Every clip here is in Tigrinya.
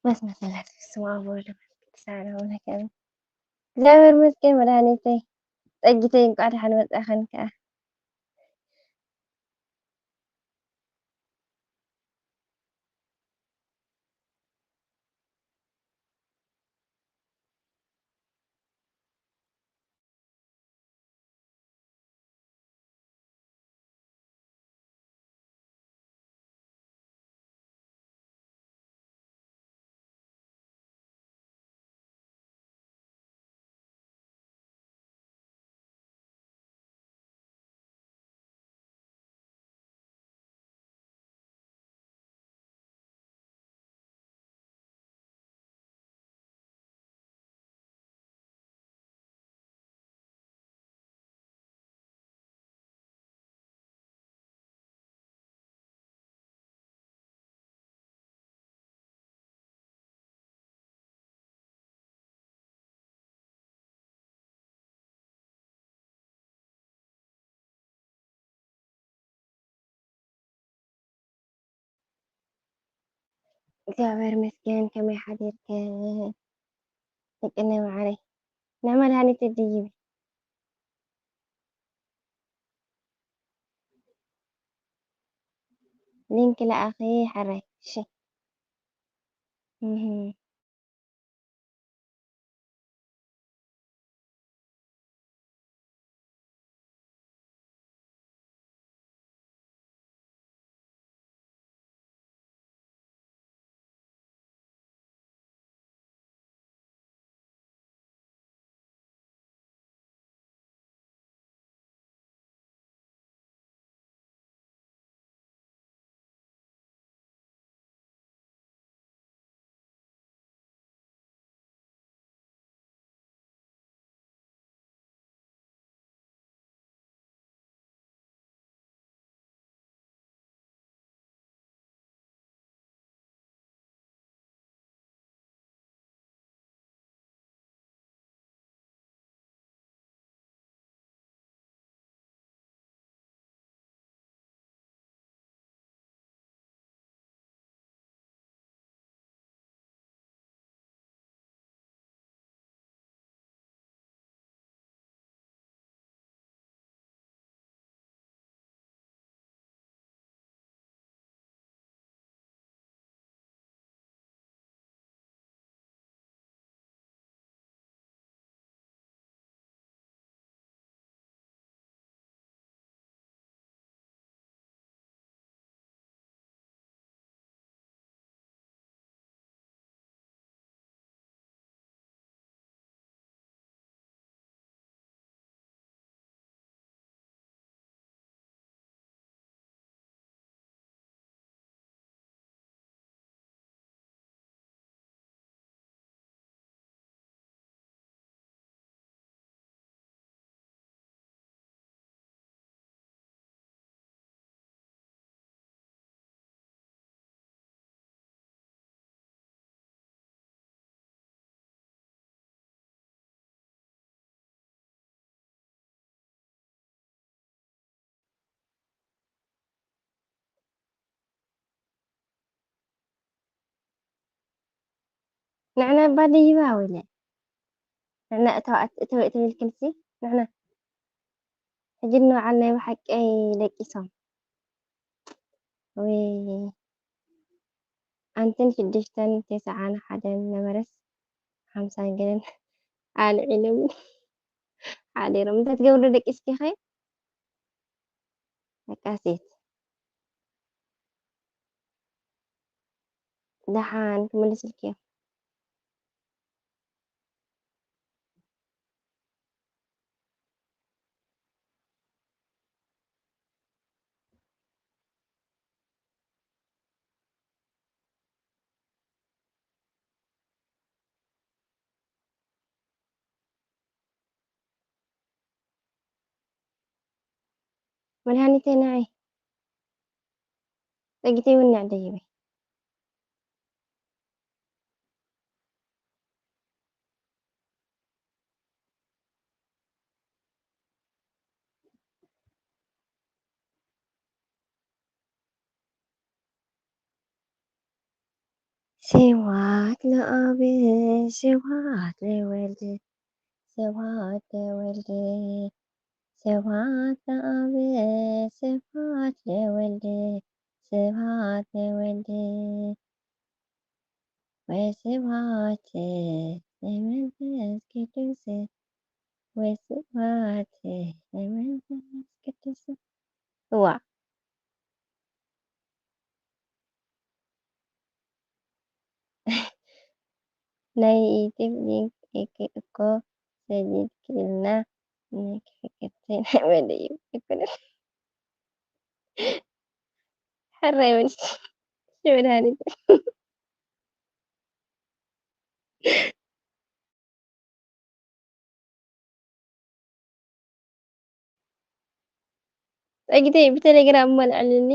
በስመ አብ ወወልድ ወመንፈስ ቅዱስ አሐዱ አምላክ አሜን። እግዚኣብሔር ይመስገን መድኃኒተይ ጸጊተይ፣ እንኳዕ ደሓን መጻእኽን ከኣ። እግዚኣብሔር ይመስገን። ከመይ ሓዲርክን ደቅነ መዓረይ? ንመድሃኒት ድይቢ ሊንክ ለኣኺ ሓራይ። እሺ። እህ። ንዕና እባ ደይባ ወለ ንዕና እተው እተው ትብል ክንሲ ንዕና ሕጂ ንባዓል ናይ ብሓቀይ ደቂሶም ወይ ኣንትን ሽዱሽተን ተስዓን ሓደን ነበረስ ሓምሳን ገለን ኣልዒሎም ሓዲሮም እንታይ ትገብሩ ደቂስኪ ኸ ደቃሲት ደሓን ክምልስልኪ እዮም። መድሃኒተይ ንዓይ ጸጊተይ እውን ንዕደ ይበይ። ስብሐት ለአብ፣ ስብሐት ለወልድ፣ ስብሐት ለወልድ፣ ስብሐት ለአብ፣ ስብሐት ለወልድ፣ ስብሐት ለወልድ። ወስብሐት ለመንፈስ ቅዱስ፣ ወስብሐት ለመንፈስ ቅዱስ። እዋ፣ ናይ ዩቱብ ሊንክ እኮ ሰዲድክልና፣ ናይ ክሕከቲ ናይ መደይ ይኩነል። ሕራይ በልሲ፣ ሽዑ ድሃኒት። ጸጊተይ ብቴሌግራም እሞ ኣልዕልኒ።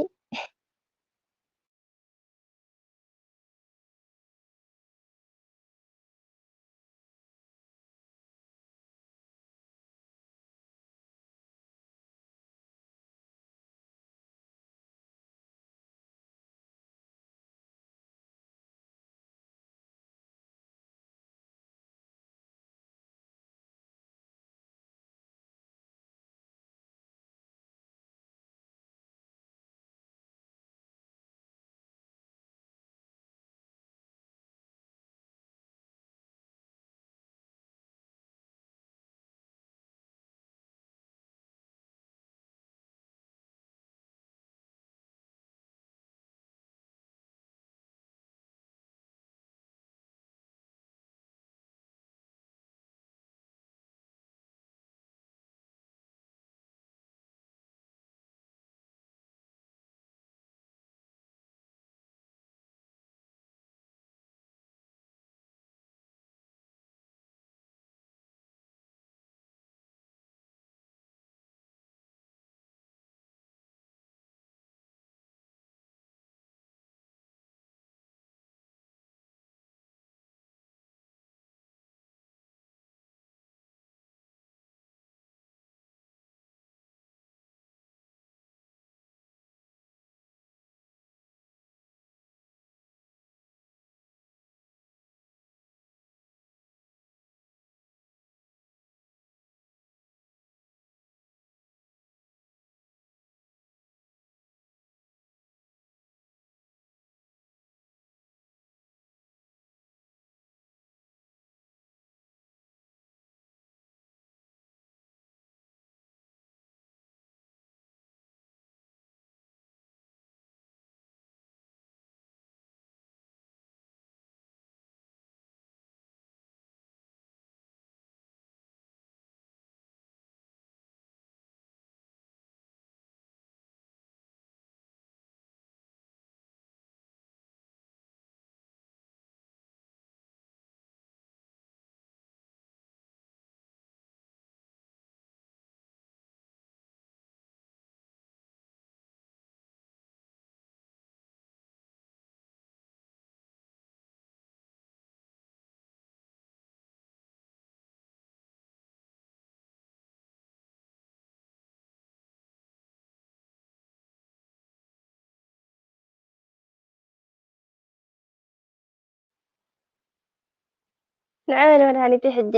ንዓይ ንመድሃኒተይ ሕጂ፣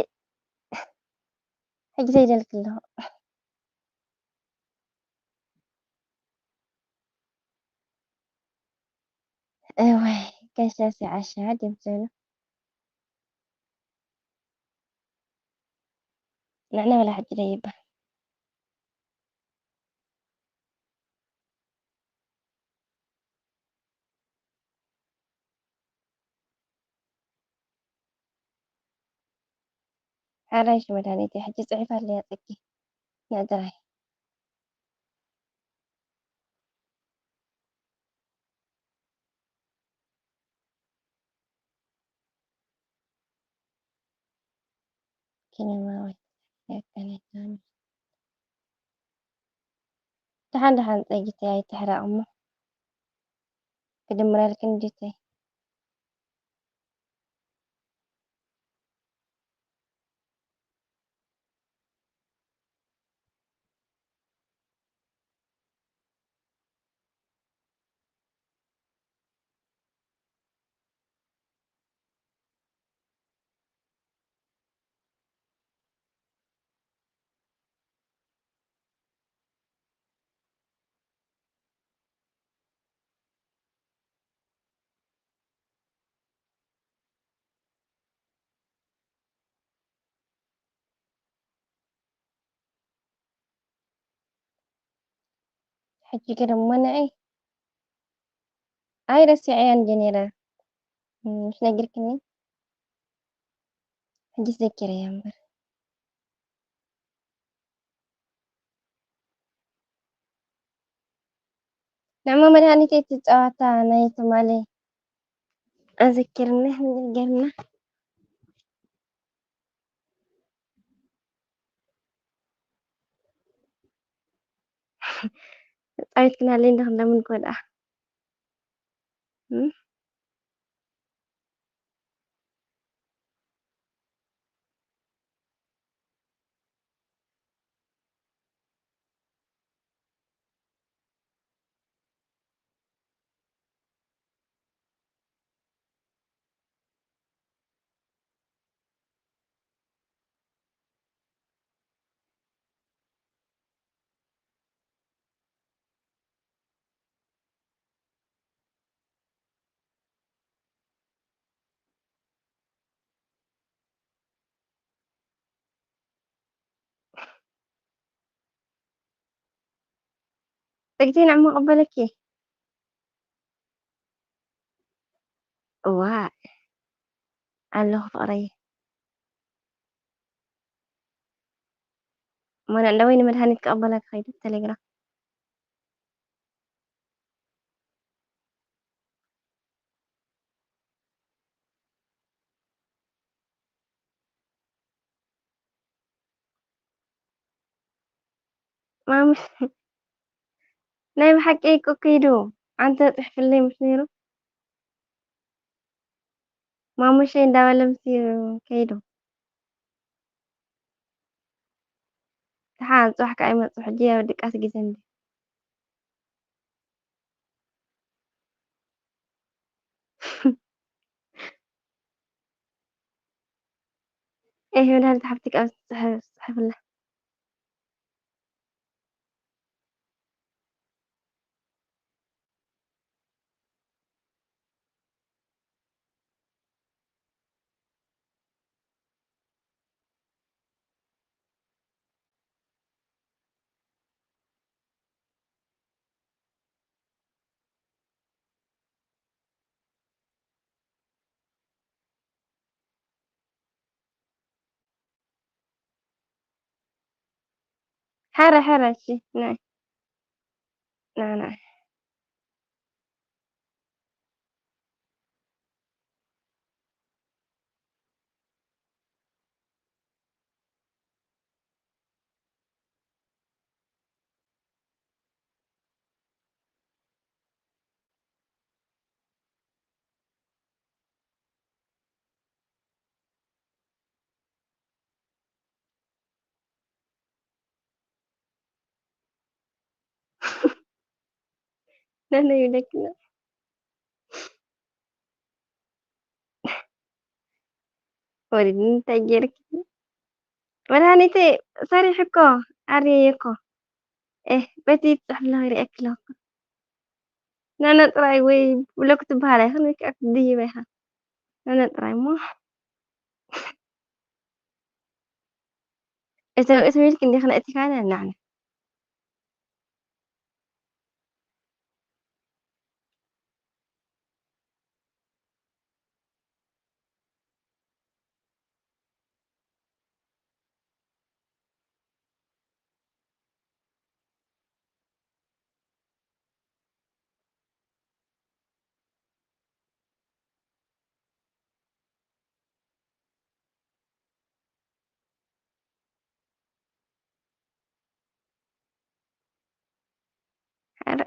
ሕጂ ዘይደልክ ኣለኹ። እዋይ፣ ጋሻ ሲዓሻ ድምፅና። ንዕና በላ ሕጂ ደይባ። ሓራይሽ መድሃኒተይ፣ ሕጂ ጽሒፋ ኣለያ ጽጌ። ንዕድራይ። ኪነማዊት፣ ደቀነታኒ። ደሓን ደሓን ጸጊተይ ኣይትሕረቕ እሞ። ክድምረልክን ዲተይ። ሕጂ ገ ደሞ ንዐይ ኣይረሲዐያን ጀኔራ፣ ምሽ ነጊርክኒ፣ ሕጂ ዘኪረያ እምበር። ንዕሞ መድሃኒተይ፣ እቲ ጸዋታ ናይ ትማሊ ኣዘኪርና፣ ጌርና። ጻዊትክናለይ እንዶ ክንደምን ክወድኣ። እም? ጽግቲ ንዕሞ ቀበለኪ። እዋእ ኣለኹ ፍቕረይ። እሞ ንዕለወይ ንመድሃኒት ክቕበላ ክኸይድ ቴሌግራም። ማሙሽ ናይ ብሓቂ እኮ ከይዱ ኣንተ ጽሕፍለይ ምሽ ነይሩ። ማሙሸይ እንዳበለ ምስ ከይዱ። ደሓን ጽባሕ ከኣ ይመጹ። ሕጂ ኣብ ድቃስ ግዜ እንዲ። ኤህ፣ መድሃኒት ሓፍቲ ካብ ዝጽሕፍ፣ ዝጽሕፍላ። ሕረ፣ ሕረ፣ እሺ፣ ናይ፣ ናይ፣ ናይ። ነነይ ይብለኪ። ወሪድኒ እንታይ ጌርኪ? መድሃኒተይ ሰሪሑ እኮ፣ ኣርየየ እኮ። ኤህ፣ በቲ ትጽሕፍ ኣለኺ ርእየኪ ኣለኹ። ነነ ጥራይ ወይ ብሎክ ትበሃል ኣይኽን ወይ ከዓ ክትድይባ ኢኻ። ነነ ጥራይ እሞ። እተው፣ እተው ኢልኪ እንዲኺ ነእቲኻና ንዓና። ሐረ፣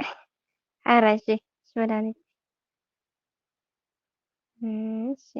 ሐረ፣ እሺ፣ እሺ፣ መድሃኒት። እሺ።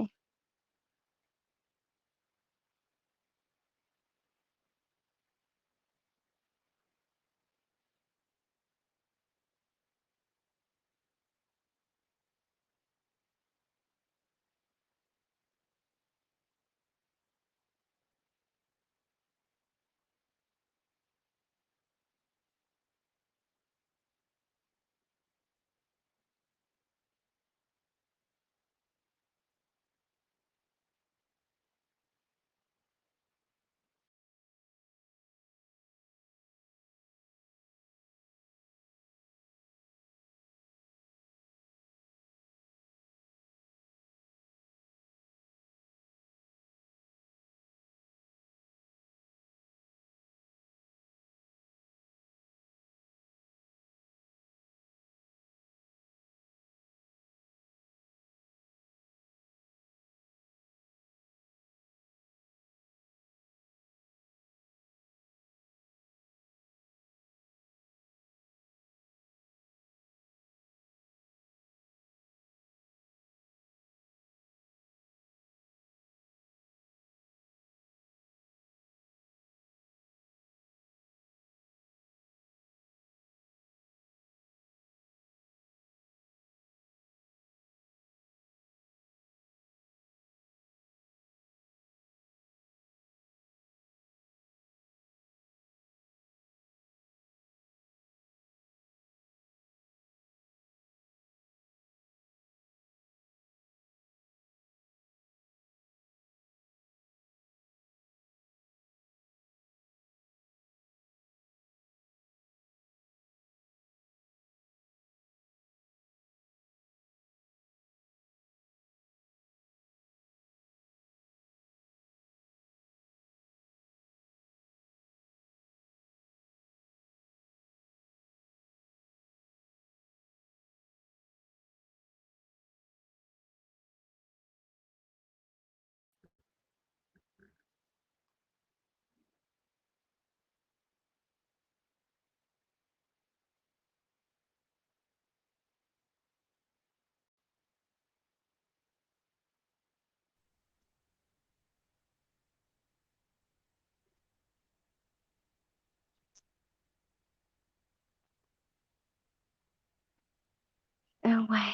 ዋይ፣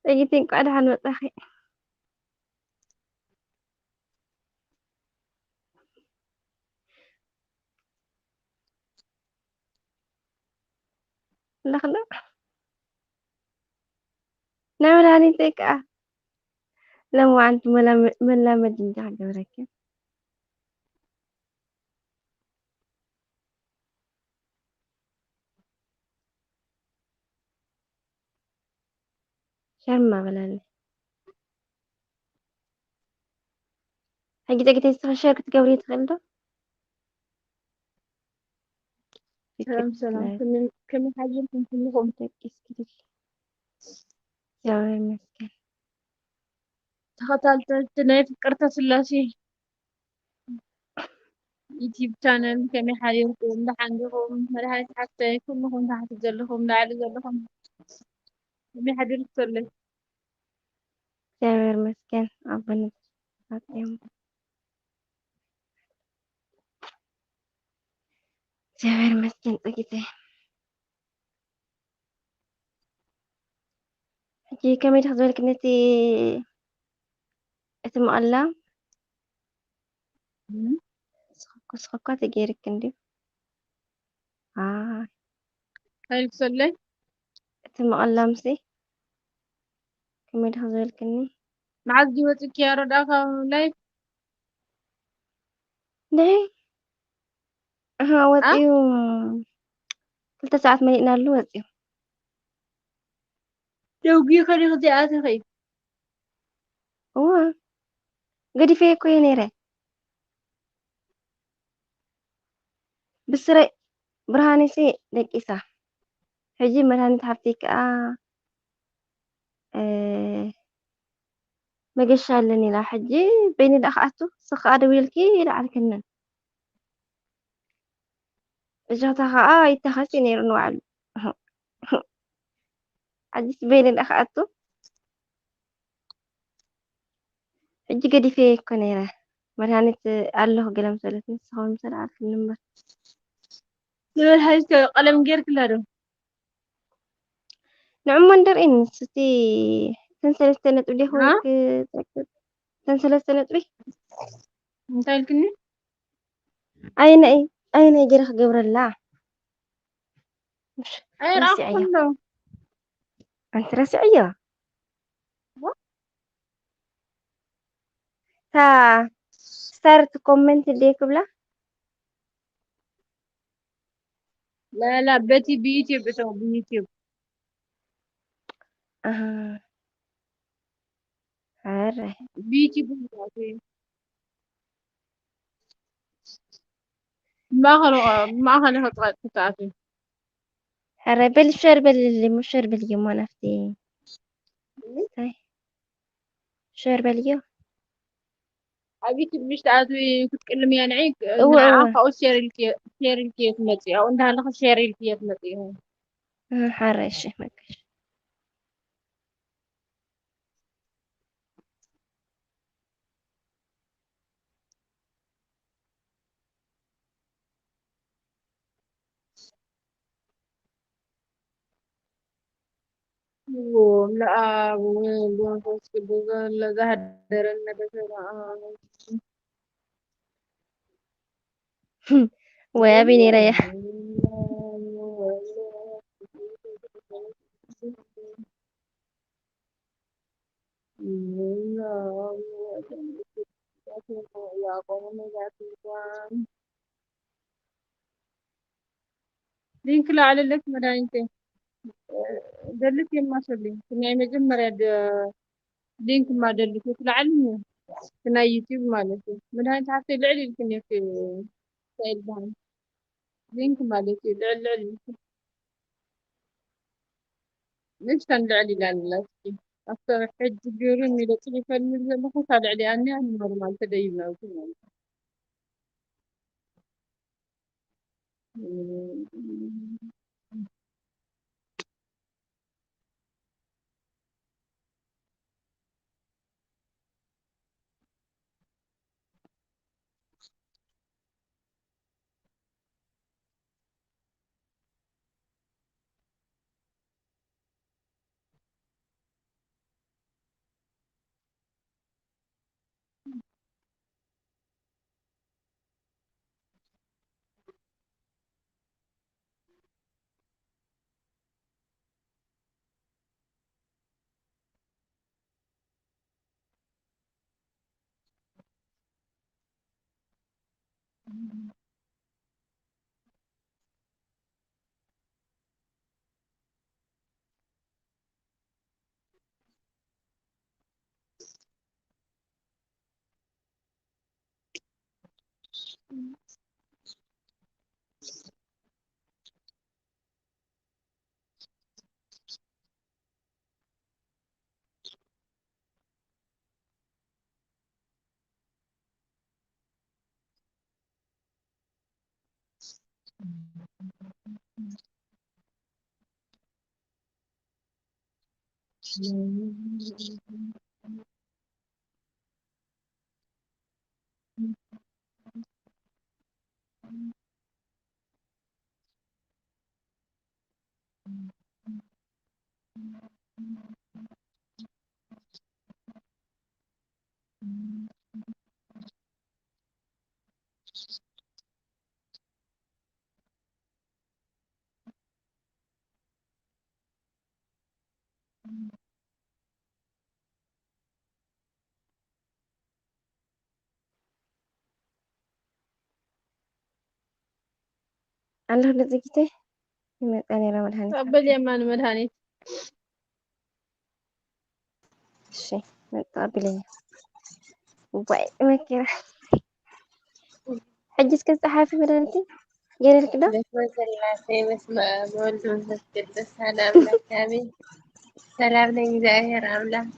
ጸጊት፣ እንቋዕ ደሓን መጻኺ። ኣለኽና ናይ መድሃኒተይ ከኣ ለማዓንቲ መላመ-፣ መላመዲ እንጃ ክገብረኪ። ሸር እናበለኒ። ሕጂ ደቂ ተስፋ ሸር ክትገብሪ ትኽእል ዶ? ሰላም፣ ሰላም። ከመይ፣ ከመይ ሓየልኩም ኩልኹም? ደቂ እስኪ ደቂ። እግዚኣብሔር ይመስገን። ተኸታተልቲ ናይ ፍቅርተ ስላሴ ዩቲዩብ ቻነል ከመይ ሓዲርኩም? ደሓን ዲኹም? መድሃኒት ሓፍተይ፣ ኩልኹም ታሕቲ ዘለኹም፣ ላዕሊ ዘለኹም ከመይ ሓዲርኩምለይ? እግዚኣብሔር ይመስገን። ኣቦነት እዮም። እግዚኣብሔር ይመስገን ጸጊተይ። ሕጂ ከመይ ዲኺ ዝበልክኒ እቲ፣ እቲ መቐላ? እም? ስኽኮ፣ ስኽኮ ተገይርክ እንድዩ። ኣይ። እንታይ ኢልክ ሰለይ? እቲ መቐላምሲ ከመይ ዲኺ ዝበልክኒ? መዓዝ ድዩ ወፂእኪ ኣሮዳ ካብ ላይፍ? ደይ? ኣሃ፣ ኣ? ወፂኡ። ክልተ ሰዓት መሊእናሉ ወፂኡ። ደውጊ ከዲኺ ዘይኣተኺ? እዋ፣ ገዲፈዮ እኮ እየ ነይረ። ብስረይ ብርሃነይሲ ደቂሳ። ሕጂ መድሃኒት ሓፍተይ ከኣ፣ እ፣ መገሻ ኣለኒ ኢላ። ሕጂ በይኒ ደኣ ክኣቱ፣ ንስኺ ከኣ ደዊልኪ ደኣ ኣልክንን። እጆታ ከኣ ይተኸስ እዩ ነይሩ ንባዕሉ። ሕጂስ በይኒ ደኣ ክኣቱ። ሕጂ ገዲፈ እኮ ነይረ። መድሃኒት ኣለኹ ገለ ምስ በለት፣ ንስኻ እውን ምስ ኣልክኒ እምበር። ንመድሃኒት ከ ቀለም ጌርክላ ዶ? ንዕሞ እንደርእን፣ እስቲ እተን ሰለስተ ነጥቢ ዲኹ አ? ክጠቅጥ? እተን ሰለስተ ነጥቢ? እንታይ ኢልክኒ? ኣይነይ፣ ኣይነይ ገይረ ክገብረላ? ምሽ-፣ ኣይረኣኹ ረሲዐዮ። ከሎ። ኣንቲ ረሲዐዮ? ዋ? እታ ስታርት ኮመንት ድየ ክብላ? ላላ፣ በቲ ብዩትዩብ እተው፣ ብዩትዩብ። ኣሃ። ኧረ። ብዩትዩብ ማለት እዩ። ብማእኸሉ፣ ብማእኸሉ ክትኣትዊ። ኧረ፣ በል ሸር በልልኝ፣ እሞ ሸር በልዮ፣ እሞ ናፍቲ። እንታይ? ሸር በልዮ። ኣብ ዩትዩብ ምሽ ትኣትዊ ክትቅልምያ ንዒ፣ እወ፣ ንዓ እወ። ካብኡ ሼር ኢልክዮ፣ ሼር ኢልክዮ ትመጽኢ። ኣብኡ እንዳሃለኺ ሼር ኢልክዮ ትመጽኢ። እ፣ ሓራይ፣ እሺ፣ መቀሽ። ዎ፣ ለአብ ወወልድ ወመንፈስ ቅዱስ ለዘ ሀደረነ በሰላም። ወይ ኣበይ ነይራ እያ? ሊንክ ላዕለለክ መድሃኒተይ። ደልት የማሰልኝ። ናይ መጀመርያ ደ-፣ ሊንክ ማ ደልት የት ላዕልን እዩ። እቲ ናይ ዩቲዩብ ማለት እዩ። መድሃኒት ሓፍተይ ልዕል ኢልክን እየ ክሳይል በሃን። ሊንክ ማለት እዩ። ልዕል ልዕል ኢልክን። ንእሽተን ልዕል ኢላን ኣላ እስኪ። ኣብቲ ሕጂ ግርም ኢለ ጽሒፈልኒ ዘለኹ እታ ልዕሊኣኒ ኖርማል ተደይብና እዚ ማለት እዩ። ኣለኹ ዶ ጽጊተይ? ይመጻ ነይራ መድሃኒት። ተቐበልየማ ንመድሃኒት። እሺ፣ መጻ ኣቢለኛ። ዋይ፣ መኪራ። ሕጂ እስከ ጸሓፊ መድሃኒት ገይረልኪ ዶ? በስመ ስላሴ፣ በስመ አብ ወወልድ ወመንፈስ ቅዱስ፣ ሓደ አምላክ አሜን። ሰላም ነኝ፣ እግዚአብሔር አምላክ።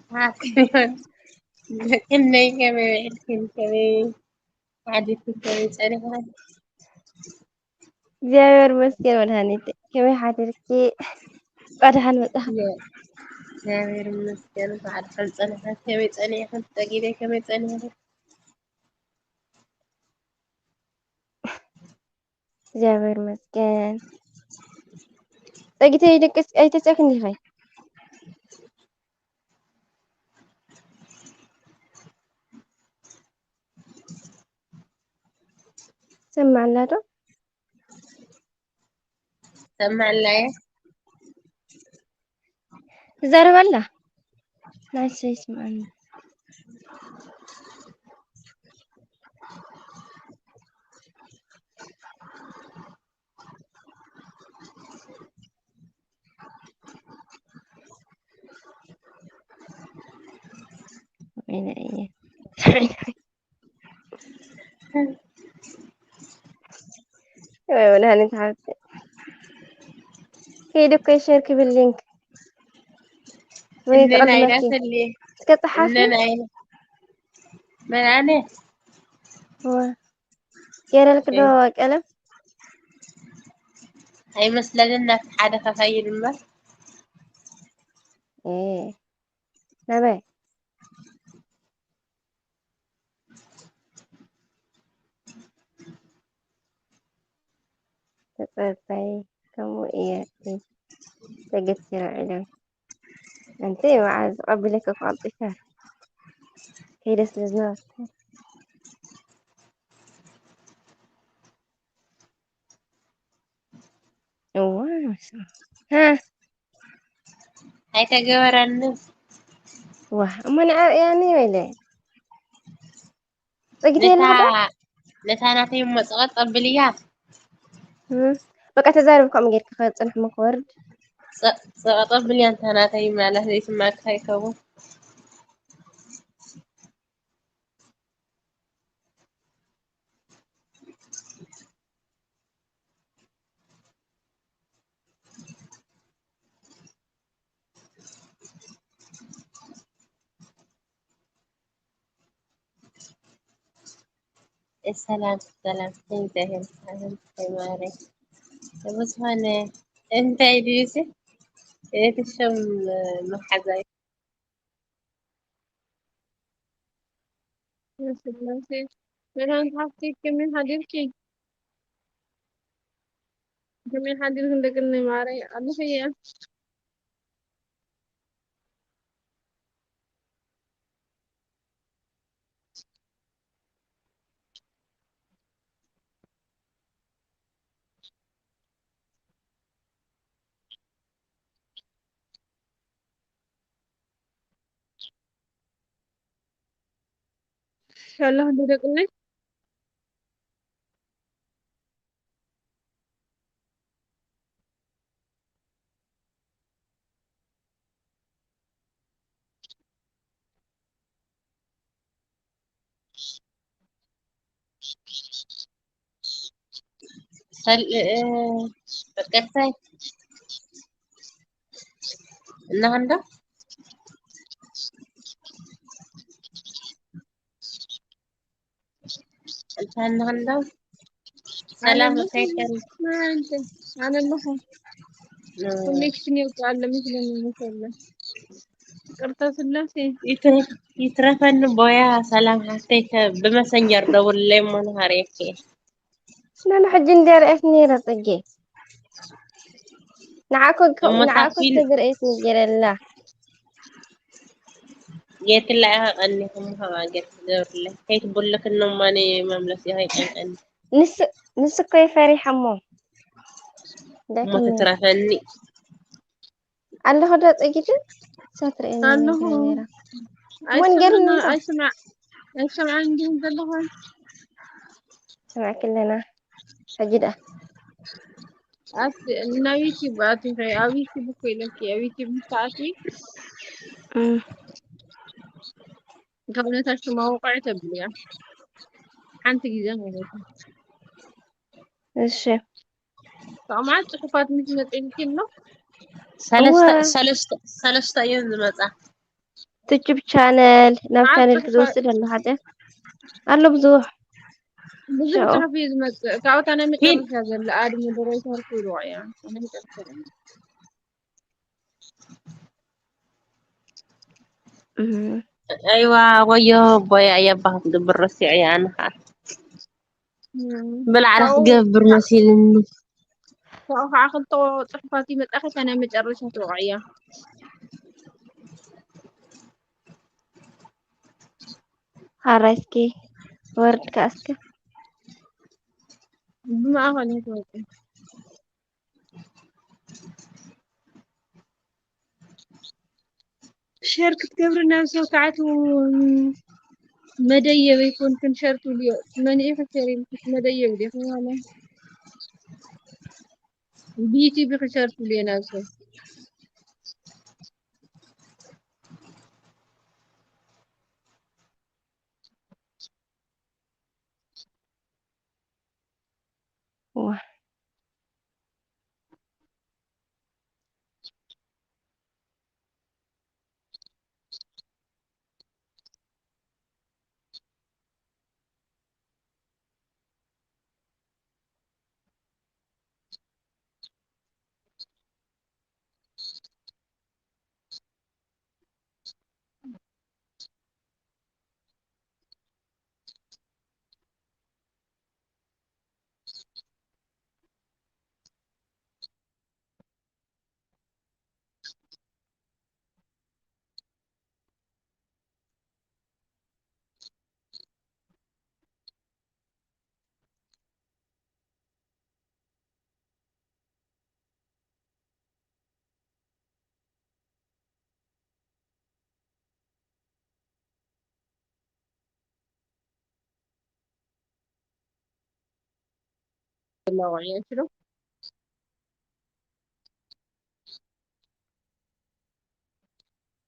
ክንደይ ከመይ ውዒልክን፣ ከመይ ሓዲርክን፣ ከመይ ጸኒሕክን? እግዚኣብሔር ይመስገን መድሃኒት። ከመይ ሓዲርኪ? እንኳዕ ደሓን መጻኺ። እግዚኣብሔር ይመስገን፣ እንኳዕ ደሓን ጸንሐት። ከመይ ጸኒሕክን? ጸጊበይ ከመይ ጸኒሕክን? እግዚኣብሔር ይመስገን። ጸጊተይ ደቂ ኣይተጸክን ዲኸይ? ሰማዕላ ዶ? ሰማዕላ እየ። ትዛረብ ኣላ? ናይሰ ይስምዓኒ። ወይነ እየ። ወይ መድሃኒት ሓብቲ። ከይዱ እኮ ሸር ክብል ሊንክ። ወይ እነን ክቕድመኪ። ኣይላተልየ። እስከ ጸሓፊ። እነን ኣይነ-፣ መን ኣነ? እወ። ገይረልኪ ዶ እየ። ቀለም? ኣይመስለንን፣ ናብቲ ሓደ ከኸይድ እምበር። እ። ናበይ? ተጸበይ፣ ከምኡ እየ ተገቲረ ኢለ። ኣንቲ መዓዝ ቀቢለኪ ክቐልጥሻ? ከይደ ስለ ዝነበርኩ። እዋ፣ ሃ? ኣይተገበረንን። ዋ፣ እሞ ንዓ ርኣያኒ ወይለ። ጸጊተ ነታ፣ የለኻ ዶ? ነታ ናተይ እሞ ጸቐጥ ቀብልያ። እም፣ በቃ ተዛረብ፣ ከምኡ ጌርካ ከጽንሕ እሞ ክወርድ። ጸ-፣ ጸቐጥ ቀብልያ፣ እንታ ናተይ ማለት ዘይስማዕካ ይከውን። ሰላም ሰላም፣ እግዚኣብሔር ይመስገን ማረይ። ብዝኾነ እንታይ ድዩ ሲ እቲ ሽም መሓዛ እዩ። ስላሴ ብርሃን ሓፍቲ ከመይ ሓዲርኪ? ከመይ ሓዲርክን ደቂ እነይ ማረይ? ኣለኺ እያ። ሻላ ክንደይ ደቂ እነይ? ሰል እ፣ በቀታይ እናሃንዳ እንታ እናሃንዳ ሰላም ከይከል ኣነ ኣለኹ። ኮኔክሽን ይወጣ ኣሎ መስለኒ መሰለ። ቅርታ ስላሴ ይትረፈኒ ቦያ። ሰላም ሓፍተይ፣ ብመሰንጀር ደውልለይ እሞ ንሃርየኪ። ስለ ሕጂ እንዲያ ርኣየት ነይረ ጽጌ። ንዓኮ እሞ ንዓኮ ታኪን ተዝርእየት ነይረ ኣላ። ጌትላ ኢኻ ቀኒኹም ከማ ጌት ትገብርለይ ከይትቡልክኒ እሞ እኔ መምለስ ኢኻ ይጨንቀኒ። ንስ ንስ እኮ ይፈሪሐሞ። እሞ ትትረፈኒ። ኣለኹ ዶ ጽጊት ሰትርእየኒ ኣለኹ። ነይራ። እሞ ንገርኒ እንተ ኣይስማዕ ኣይሰምዓን እንዲሁም ዘለኹ። ስማዕኪ ኣለና። ሕጂ ደኣ ኣብ ናብ ዩቲዩብ ኣቲኺ ኣብ ዩቲዩብ እኮ ኢለኪ ኣብ ዩቲዩብ ምስ ኣትዊ እም፣ ካብ ነታ ሽማ ውቕዒ ተብልያ ሓንቲ ግዜ ማለት እዩ። እሺ ካብ መዓት ጽሑፋት ምስ መጽእልኪ ኣሎ ሰለስተ እወ። ሰለስተ ሰለስተ እየን ዝመጻ። ትጅብ ቻነል ናብ መዓት ቻነል ጽሑፋት ክዝወስድ ኣሎ ሓደ ኣሎ ብዙሕ ብዙሕ ሻኦ። ጽሑፍ እዩ ዝመጽእ። ካብታ ናይ ሂድ። መጨረሻ ዘላ ኣድ ሞደሬተር ኩሉ እያ። ናይ መጨረሻ ዘላ። እም፣ ኣይዋ ወዮ ቦያ እያ ባህ ትገብር ረሲዐ እያ ኣነ ከዓ እም። ብላዕላ ካብኡ ክትገብር መሲልኒ። ካብኡ ከዓ ክልተ ጽሑፋት ይመጻ ከታ ናይ መጨረሻ ትወቕዕያ። ሓራይ እስኪ ወርድ ከኣ እስኪ ብማእኸል እየ ትወጽእ። ሸር ክትገብሪ ናብ ሰብ ክኣትዉ መደየብ ኣይኮንክን ሸር ትብልዮ። መን ኢኺ ሸር ኢልክስ መደየብ ዲኺ ማለት? ብዩቲዩብ ኢኺ ሸር ትብልዮ ናብ ሰብ። ዋ ዘለዋ እያ ትብሎ።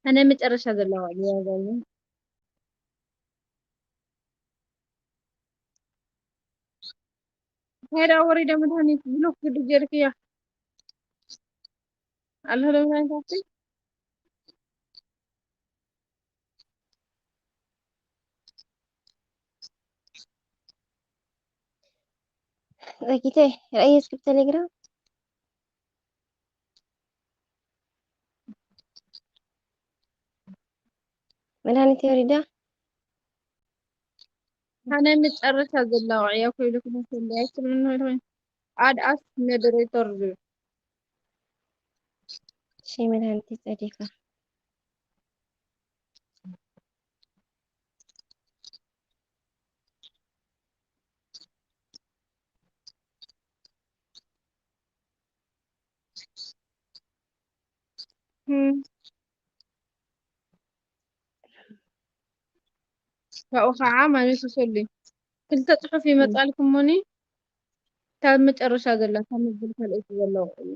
ኣነ መጨረሻ ዘለዋ እያ ዘሉ። ሄዳ ወሪዳ መድሃኒት ብሎክ ግዲ ጀርክያ ኣለሁ ዶ መድሃኒት ዘጊተይ ርእየ እስኪ ብቴሌግራም መድሃኒት ወሪዳ ኣነ መጨረሻ ዘለዋ እያ ኮይሉ ክመስል ኣይትብልኒ ወይ ኣድ ኣስ ሞደሬተር ዝብል ሺ መድሃኒት ጸዲፋ እም። ካብኡ ከዓ ማለት ሰሊ ክልተ ፅሑፍ ይመፃልኩሞኒ ካብ መጨረሻ ዘላ ካብ መበል ካልኦት ዘለዋ እዩ።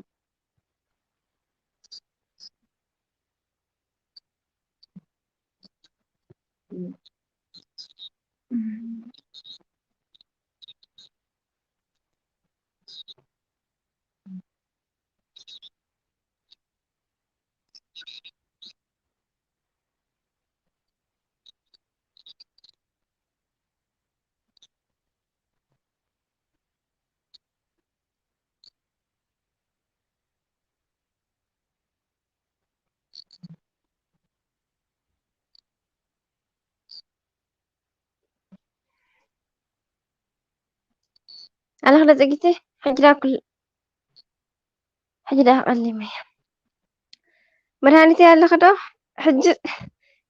ኣለኽ ዶ ጽጊተይ? ሕጂ ዳ ኩል-፣ ሕጂ ዳ ቀሊመ። መድሃኒተይ ኣለኽ ዶ? ሕጂ፣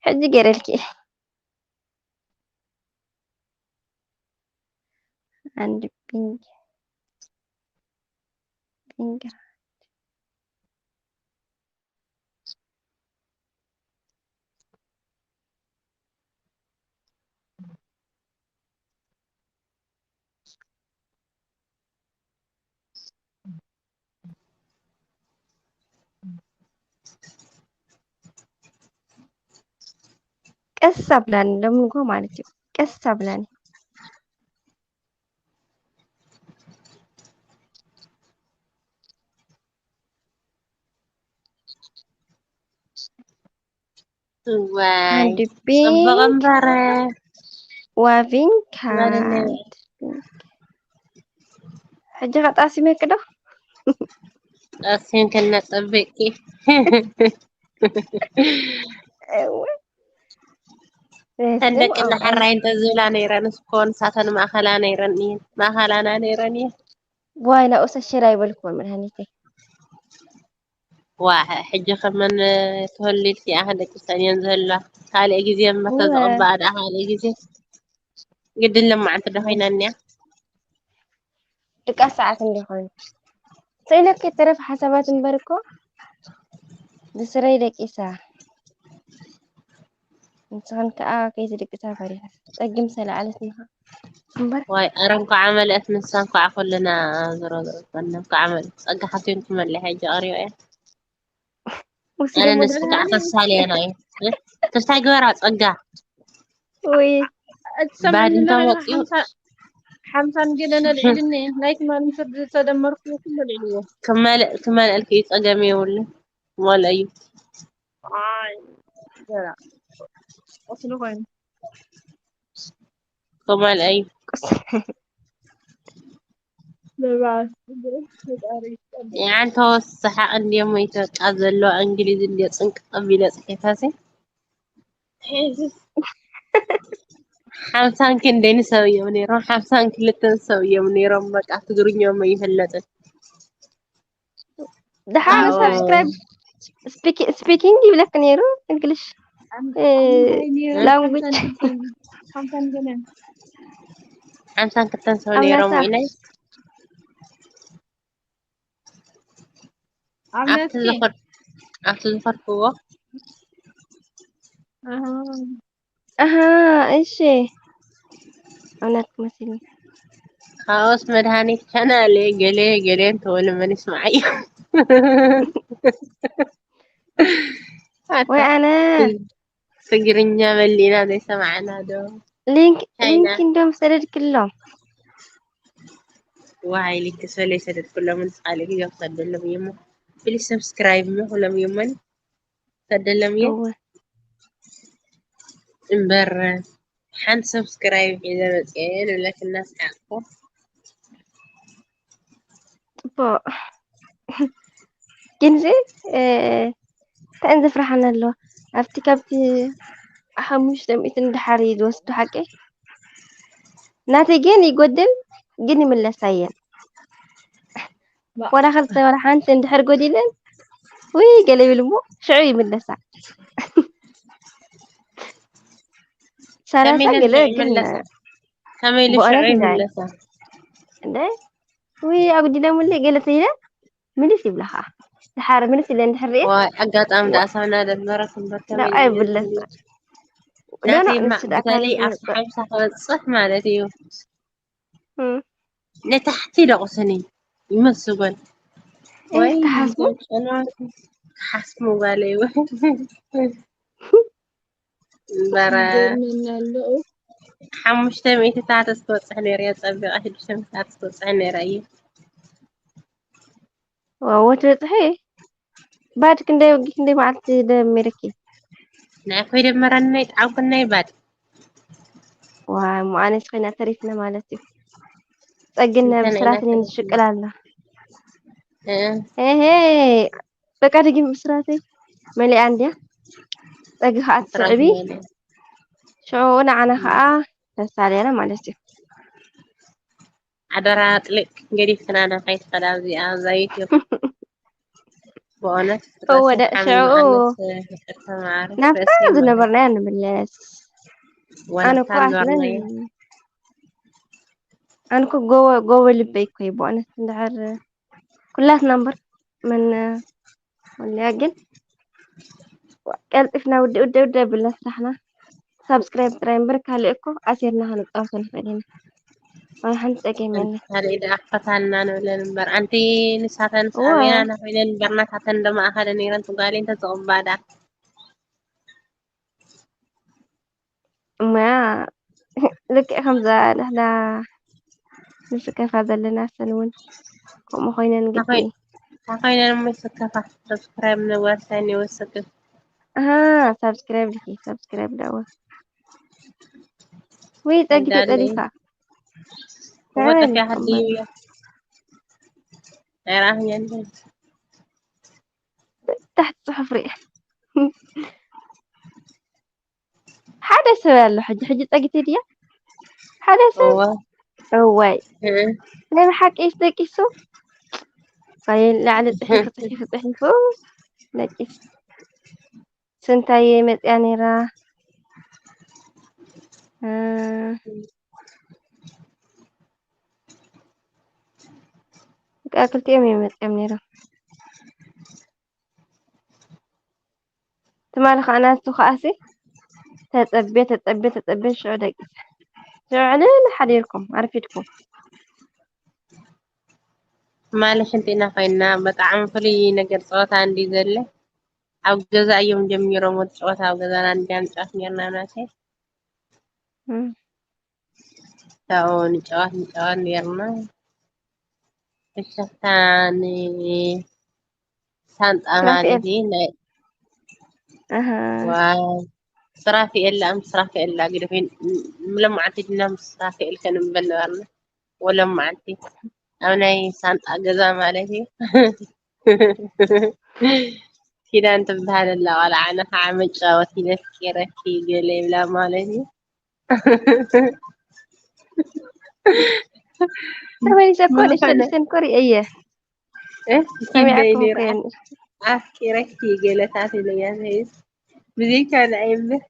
ሕጂ ገይረልኪ። And pink. Pink. ቀስ ኣብላኒ፣ ሎሚ ንግሆ ማለት እዩ። ቀስ ኣብላኒ። እዋይ And ጽቡቕ pink. እምበረ ዋቪንካ። ማለት ነው። ሕጂ ከጣሲመኪ ዶ? ጠሲም ከነጸብቂ እወ። ተን ደቂ እንዳሕራይ እንተዝብላ ነይረን እስኮ ንሳተን ማእኸላ ነይረን እየን ማእኸላና ነይረን እየን። ዋይ ናብኡ ሰሽር ኣይበልኩዎን መድሃኒተይ። ዋ ሕጂ ከመን ተወሊድ ሲኣ ደቂ ሰንየን ዝህላ ካልእ ግዜ እመተ እወ። ዝቕባኣ ደኣ ካልእ ግዜ ግድን ለማዓንቲ ዶ ኮይና እኒያ። ድቃስ ሰዓት እንዲኾን ስኢለኪ ትረፍ ሓሳባት እምበር እኮ ብስረይ ደቂሳ። ንስኽን ከኣ ከይትድቅሳ ፈሪሐ። ጸግም ሰለዓለትኒኻ እምበር። ዋይ ኣረ እንኳዕ መለእት ንሳ እንኳዕ ኩልና ዝሮ ዝሮ እንኳዕ መለእት ጸጋ ሓትዮም ክመልእ ሕጂ ቀሪዮ እያ። ወሲደ ኣነ ንሱ መድረክ ከዓ ተሳልየና እዩ። ተስታይ ግበራ ጸጋ ወይ ባድ እንተመፅኡ ሓምሳን ገለን ኣልዒልኒ ናይ ትማሊ ምሸት ዝተደመርኩ ኩሉ ኣልዒልዎ። ክመልእ ክመልእልክ እዩ ጸገም የብሉ። ክመልእ እዩ ኣይ ገራ ቁስሊ ኮይኑ ክመልእ እዩ። መባስ ፈጣሪ ይስጠን። ያን ተወሰሓ እንዲዮም ኢትዮጵያ ዘሎ እንግሊዝ እንዲዮ ጽንቅ ኣቢለ ጽሒፈሲ ሓምሳን ክንደይን ሰብ እዮም ነይሮም። ሓምሳን ክልተን ሰብ እዮም ነይሮም። በቃ ትግርኛኦም ኣይፈለጥን። ደሓር ኣዎ። ሳብስክራይብ ስፒኪንግ ይብለክ ነይሩ እንግሊሽ ላንጉጅ ሓምሳን ገለን ሓምሳን ክልተን ሰብ ኣብ ነይሮም ናታ- ኢለይ ኣብ ኣብቲ ነፍሲ ዝኸድ ኣብቲ ዝኸድክዎ ኣሃ። ኣሃ እሺ ኣምላክ መሲልኒ ካኦስ መድሃኒት ቻናል ገሌ ገሌ እንተበሉ መን ይስማዓዮ? ወይ ኣነ ትግርኛ መሊእና ዘይሰማዕና ዶ? ሊንክ ቻይና። ሊንክ እንዲዮም ሰደድክሎም ዋይ ሊንክ ሰለ ይሰደድኩሎም ንስኻለ ግዜ ክሰደሎም እየሞ ፕሊስ ሰብስክራይብ ሞ ክሎም እየሞን ሰደሎም እየ እወ እምበር ሓንቲ ሰብስክራይብ ሒዘ መፅአ ንብለክና ስሓቅኮ ጽቡቅ ግንዚ እንታይ ዘፍርሓና ኣለዋ ኣብቲ ካብቲ ሓሙሽተ ሚእቲ ንድሓር እዩ ዝወስዱ ሓቂ ናተይ ግን ይጎድል ግን ይምለሳ እየን ወላ ክልተ ወላ ሓንቲ እንድሕር ጎዲለን ውይ ገለ ይብል እሞ ሽዑ ይምለሳ ሰላሳ ከመይ ኢለን ገለ ሽዑ ግን ይምለሳ? ከመይ ኢሉ ብእውነት ሽዑ እንታይ? ይምለሳ? እንደ ውይ ኣጉዲለሙለይ ገለ ተይለ ምልስ ይብላኻ ድሓር ምልስ ኢለ እንድሕር ርኤ ዋይ ኣጋጣሚ ደኣ ሰብና ደመረት እምበር ከመይ ናብኣይ ኢሉ ብለሳ ይምለስ? ዶና ናተይማ ንሱ ደኣ በተለይ ካብ ኣብቲ ሓምሳ ክበፅሕ ማለት እዩ እም፣ ንታሕቲ ደቑስኒ ይመስጎን እይ፣ ወይ ክሓስቡ ጸሎት ክሓስቡ ጓለይ ወይ እምበረ ይገርመኒ ኣሎ። ሓሙሽተ ሚእቲ ታተስ ክበፅሕ ነይረ እየ ፀቢቐ ሽዱሽተ ሚእቲ ታተስ ክበፅሕ ነይረ እዩ ዋው ትበፅሒ ባድ ክንደይ ወጊ ክንደይ መዓልቲ ደሚርኪ ናይ ኮይደመረኒ ናይ ጣዕምኩን ናይ ባድ ዋይ እሞ ኣነስ ኮይና ተሪፍና ማለት እዩ ጸግነ እንተ ናይ ብስራትን ናተይ ንሽቅል ኣላ እ፣ ሄሄ በቃ ድጊም ብስራተይ መሊኣ እንድያ ጸጊ ከዓ ስራሕ ትስዕቢ የለ። ሽዑ ንዓና ከዓ ተሳልያና ማለት እዩ ሓደራ ጥልቅ ገዲፍክና ዶ ከይትኸዳ ኣብዚኣ ኣብዛ ዩቲዩብ። ብእውነት እወ ርእሲ ደቂ ሓሚ ሽዑ መቐነት ይቅርታ ማዕረ ናብታ ርእሲ ይመለስ። ዝነበርናዮ ንምለስ። ኣነ ወላታ እኮ ኣስለን ነበርናዮ። ኣነ እኮ ጎበ ጎበ ልበይ እኮ እዩ ብእውነት እንድሕር ኩላትና እምበር መን ወልያ ግን ቀልጢፍና ውደ ውደ ውደ ብልና ስራሕና ሳብስክራይብ ጥራይ እምበር ካልእ እኮ ኣሲርና ክንፃወቶ ንኽእል ኢና። ዋላ ሓንቲ ፀገም የለን። ካልእ ደኣ ፈታና ንብለን እምበር ኣንቲ ንሳተን እወ ሳቢና ናኾይነን እምበር ናታተን ደማ ኣኸለ ነይረን ትጓሌን ተዘቕባዳ። እሞያ ልክዕ ከምዛ ንሕና ንስከፋ ዘለና ሰን እውን ከምኡ ኮይነን ግዲ ታኾይ ታኾይነን እሞ ይስከፋ። ሰብስክራይብ ንወርሰን ይወስክፍ። ኣሃ ሳብስክራይብ ልኪ ሳብስክራይብ ዳዋ ወይ ጸጊ እንዳለ ተጸዲፋ ወጠፊያ ሃዲያ ኣይራህኛን ታሕቲ ጽሑፍ ሪእ ሓደ ሰብ ኣሎ ሕጂ ሕጂ ጸጊት ድያ ሓደ ሰብ እወ እዋይ እ ናይ ብሓቂ ደቂሱ ኣይ ላዕሊ ጽሒፉ ጽሒፉ ጽሒፉ ደቂሱ ስንታየ መጽያ ነይራ እ፣ በቃ ክልቲኦም እዮም መጽዮም ነይሮም ትማሊ ከዓ ናቱ ከዓሲ ተጸቤ ተጸቤ ተጸቤ ሽዑ ደቂሰ ሽዑ ዕልል ሓዲርኩም ኣርፊድኩም ማለ ሽንቲና ኮይና ብጣዕሚ ፍሉይ ነገር ፀወታ እንዲ ዘለ ኣብ ገዛ እዮም ጀሚሮም ወዲ ፀወታ ኣብ ገዛና እንዲያ ንጫወት ነርና ናተይ እም። ካብኡ ንጫወት ንጫወት ነርና ብሸፍታ ንሳንጣ ሱራፌል ማለት እዩ ናይ ኣሃ ዋው ስራፌል ላ ምስ ስራፌል ላ ግደፊ ምለማዓንቲ ድና ምስ ስራፌል ከንበል ነበርና ወለማዓንቲ ኣብ ናይ ሳንጣ ገዛ ማለት እዩ ኪዳን ትበሃል ኣላ ቆልዓ ንኸዓ መጫወቲ ነፍቂረኪ ገለ ይብላ ማለት እዩ ተመሊሰ እኮ ንእሽተ ምዃነ ንእሽተን እኮ ርእየ እ ሰሚዐኩም ኪደይ እኮ ነይራ እየ ኣፍቂረኪ ገለታት ኢለያ ሄስ ብዘይካ ንኣይ እምበር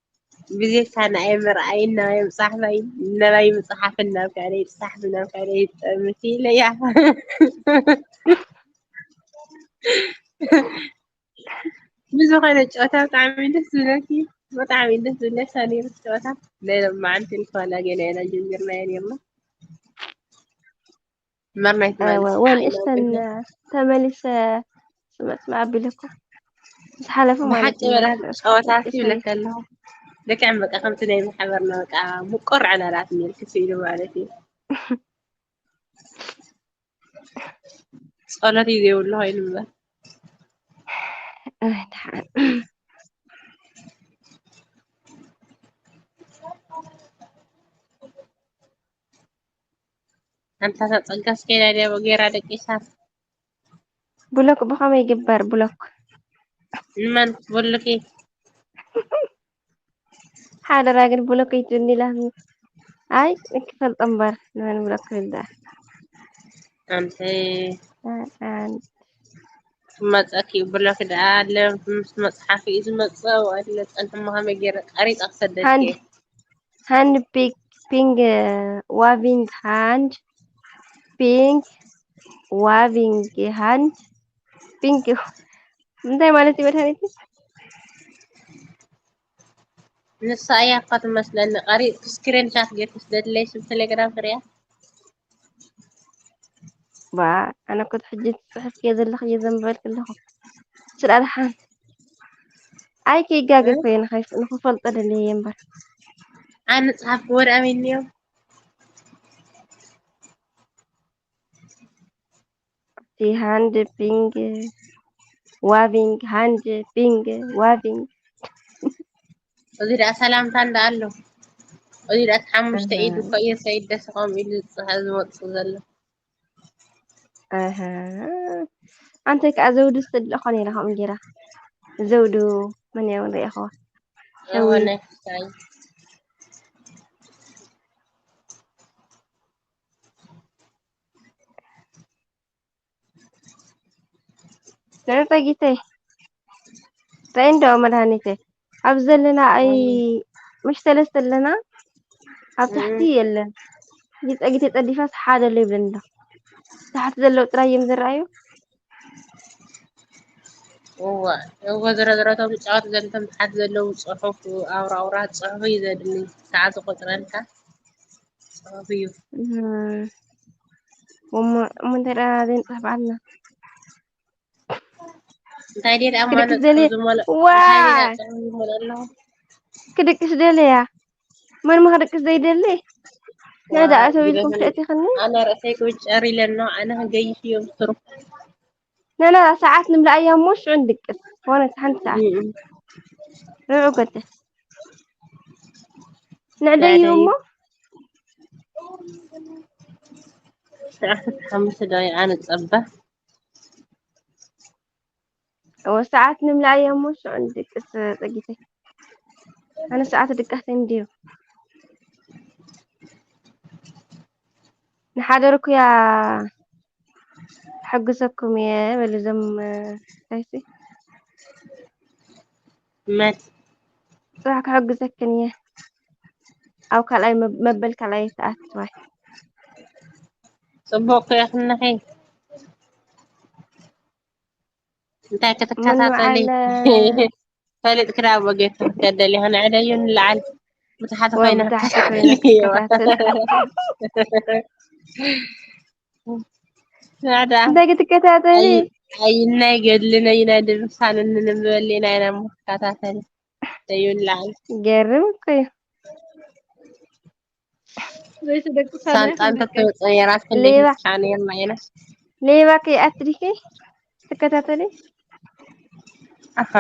ብዘይካ ንኣይ ምርኣይ እናባይ ምፅሓፋይ እናባይ ምፅሓፍ እናብ ካልእ ይፅሓፍ እናብ ካልእ ይጠምት ኢለያ ብዝኾነ ጨወታ ብጣዕሚ ደስ ዝብለኪ ብጣዕሚ ደስ ዝብለካ ነይሩ ጨወታ ናይ ሎማዓንቲ ንኮላ ገለ ኢና ጀሚርናዮ ነርና መርናይ ትማሊ እወ ስሓ ወን ኢና እሽተን ብለ ተመሊሰ ስምዕ ስምዕ ኣቢለኩ ዝሓለፈ ማለት ብሓቂ እዩ በላ ጨወታ እሽተን ይብለካ ኣለኹ ልክዕ በቃ ከምቲ ናይ ማሕበርና በቃ ምቁር ዕላላት ነርኪ ስኢሉ ማለት እዩ ጸሎት እዩ ዘይብሉ ኮይኑ እምበር ኣይ፣ ደሓን። ኣንታ እታ ጸጋስ ከይዳ ድያ ገይራ ደቂሳ ብሎክ ብኸመይ ይግበር ብሎክ? ንመን ክትብሉኪ ሓደራ ግን ብሎክ ይትብኒ ኢላትኒ። ኣይ ክፈልጦ እምበር ንመን ብሎክ ክብል ደኣ። ኣንቲ ኣን ክመጸኪ ብሎክ ደኣ ኣለ ምስ መጽሓፊ እዩ ዝመጽእ ኣብኡ ኣለ ጸንሕሞ ከመይ ገይረ ቀሪጻ ክሰደልኪ ሃንድ እየ ሃንድ ፒንግ ዋቪንግ ሃንድ ፒንግ ዋቪንግ ሃንድ ፒንግ እንታይ ማለት እዩ መድሃኒት? ንሳ እያ እኳ ትመስለኒ ቀሪጽ ስክሪን ሻት ጌርኪ ስደድለይ ስብ ቴሌግራም ክሪኣ ባ ኣነ እኮ ሕጂ ትጽሕፍ እየ ዘለኹ እየ ዘንበልክ ኣለኹ ስለ ኣድሓን ኣይ ከይጋገ እኮ እየ ንኸይፍ- ንኽፈልጦ ደልየ እየ እምበር ኣነ ጸሓፍክዎ ደኣ ኣሚንዮ እቲ ሃንድ ፒንግ ዋቪንግ ሃንድ ፒንግ ዋቪንግ እዚ ደኣ ሰላምታ እንዳ ኣሎ እዚ ደኣ ሓሙሽተ ኢድ እኮ እዩ ሰይድ ደስ ከምኡ ኢሉ ዝመጽእ ዘሎ ኣሃ ኣንተ ከኣ ዘውዱ ዝተድለኾ ነይራ ከምኡ ገይራ ዘውዱ መን እያ እውን ርኢኽዋ ሸዊ ሆነ ሳይ ጸጊተይ እንታይ እንዶ መድሃኒተይ ኣብ ዘለና ኣይ ምሽ ሰለስተ ኣለና። ኣብ ታሕቲ የለን። ጸጊተይ ጸዲፋስ ሓደ ኣሎ ይብለኒ ኣሎ። ታሕቲ ዘለዉ ጥራይ እዮም ዝረኣዩ። እዋ እወ ዝረዝረቶም ዝጫወቱ ዘለቶም ታሓት ዘለዉ ፅሑፍ ኣውራ ኣውራ ፅሑፍ እዩ ዘድሊ። ከዓ ዝቆፅረልካ ፅሑፍ እዩ። እሞ እንታይ ደኣ ዘይንፅሕፍ ዓልና። እንታይ ድየ ደኣ ክድቅስ ማለት ደልየ ዝመለ ዋይ እንታይ ድየ ደኣ ፅሑፍ ይመለሎ። ክድቅስ ደልያ። መን ማ ክድቅስ ዘይደሊ? ናይ ደኣ ተው ኢልኩም ክእትኽኒ። ኣነ ርእሰይ ክውጨር ኢለ ኣሎ። ኣነ ክገይሽ እዮም ስሩ። ነና ሰዓት ንምልኣያ እሞ ሽዑ ንድቅስ። ሆነ ሓንቲ ሰዓት ርዑ ገደስ ንዕደዩ እሞ ሰዓት ሓሙሽተ ደቂቃ ንፀበ። እወ ሰዓት ንምልኣያ እሞ ሽዑ ንድቅስ ጸጊተይ። ኣነ ሰዓት ድቃስ እንዲዩ ንሓደርኩያ ሕግዘኩም እየ በሉ እዞም ታይሲ መን ጽባሕ ክሕግዘክን እየ ኣብ ካልኣይ መብ- መበል ካልኣይ ተኣትዋይ ፅቡቅ ክእኽነኺ እንታይ ክትከታተሊ ምንዓለ ፈሊጥ ክዳቦ ጌርካ ክትከደል ኢኻ ንዕደዩ ንላዓል ብታሕቲ ወይ ኮይና ብታሕቲ ክትከታተሊ ኮይና ክትከታተል ናዳ እንታይ ክትከታተሊ ኣይናይ ገድልን ኣይናይ ድርሳንን ንንበል ኢና ኢና እሞ ክከታተሊ ደዩ ንላዓል ገርም እኮ እዩ ዘይትደቅሳ ሳንጣ እንተተወፀ ነራ ክንደይ ሌባ ንስሓ ነርና ኢና ሌባ ከይኣትድኪ ትከታተሊ ኣኻ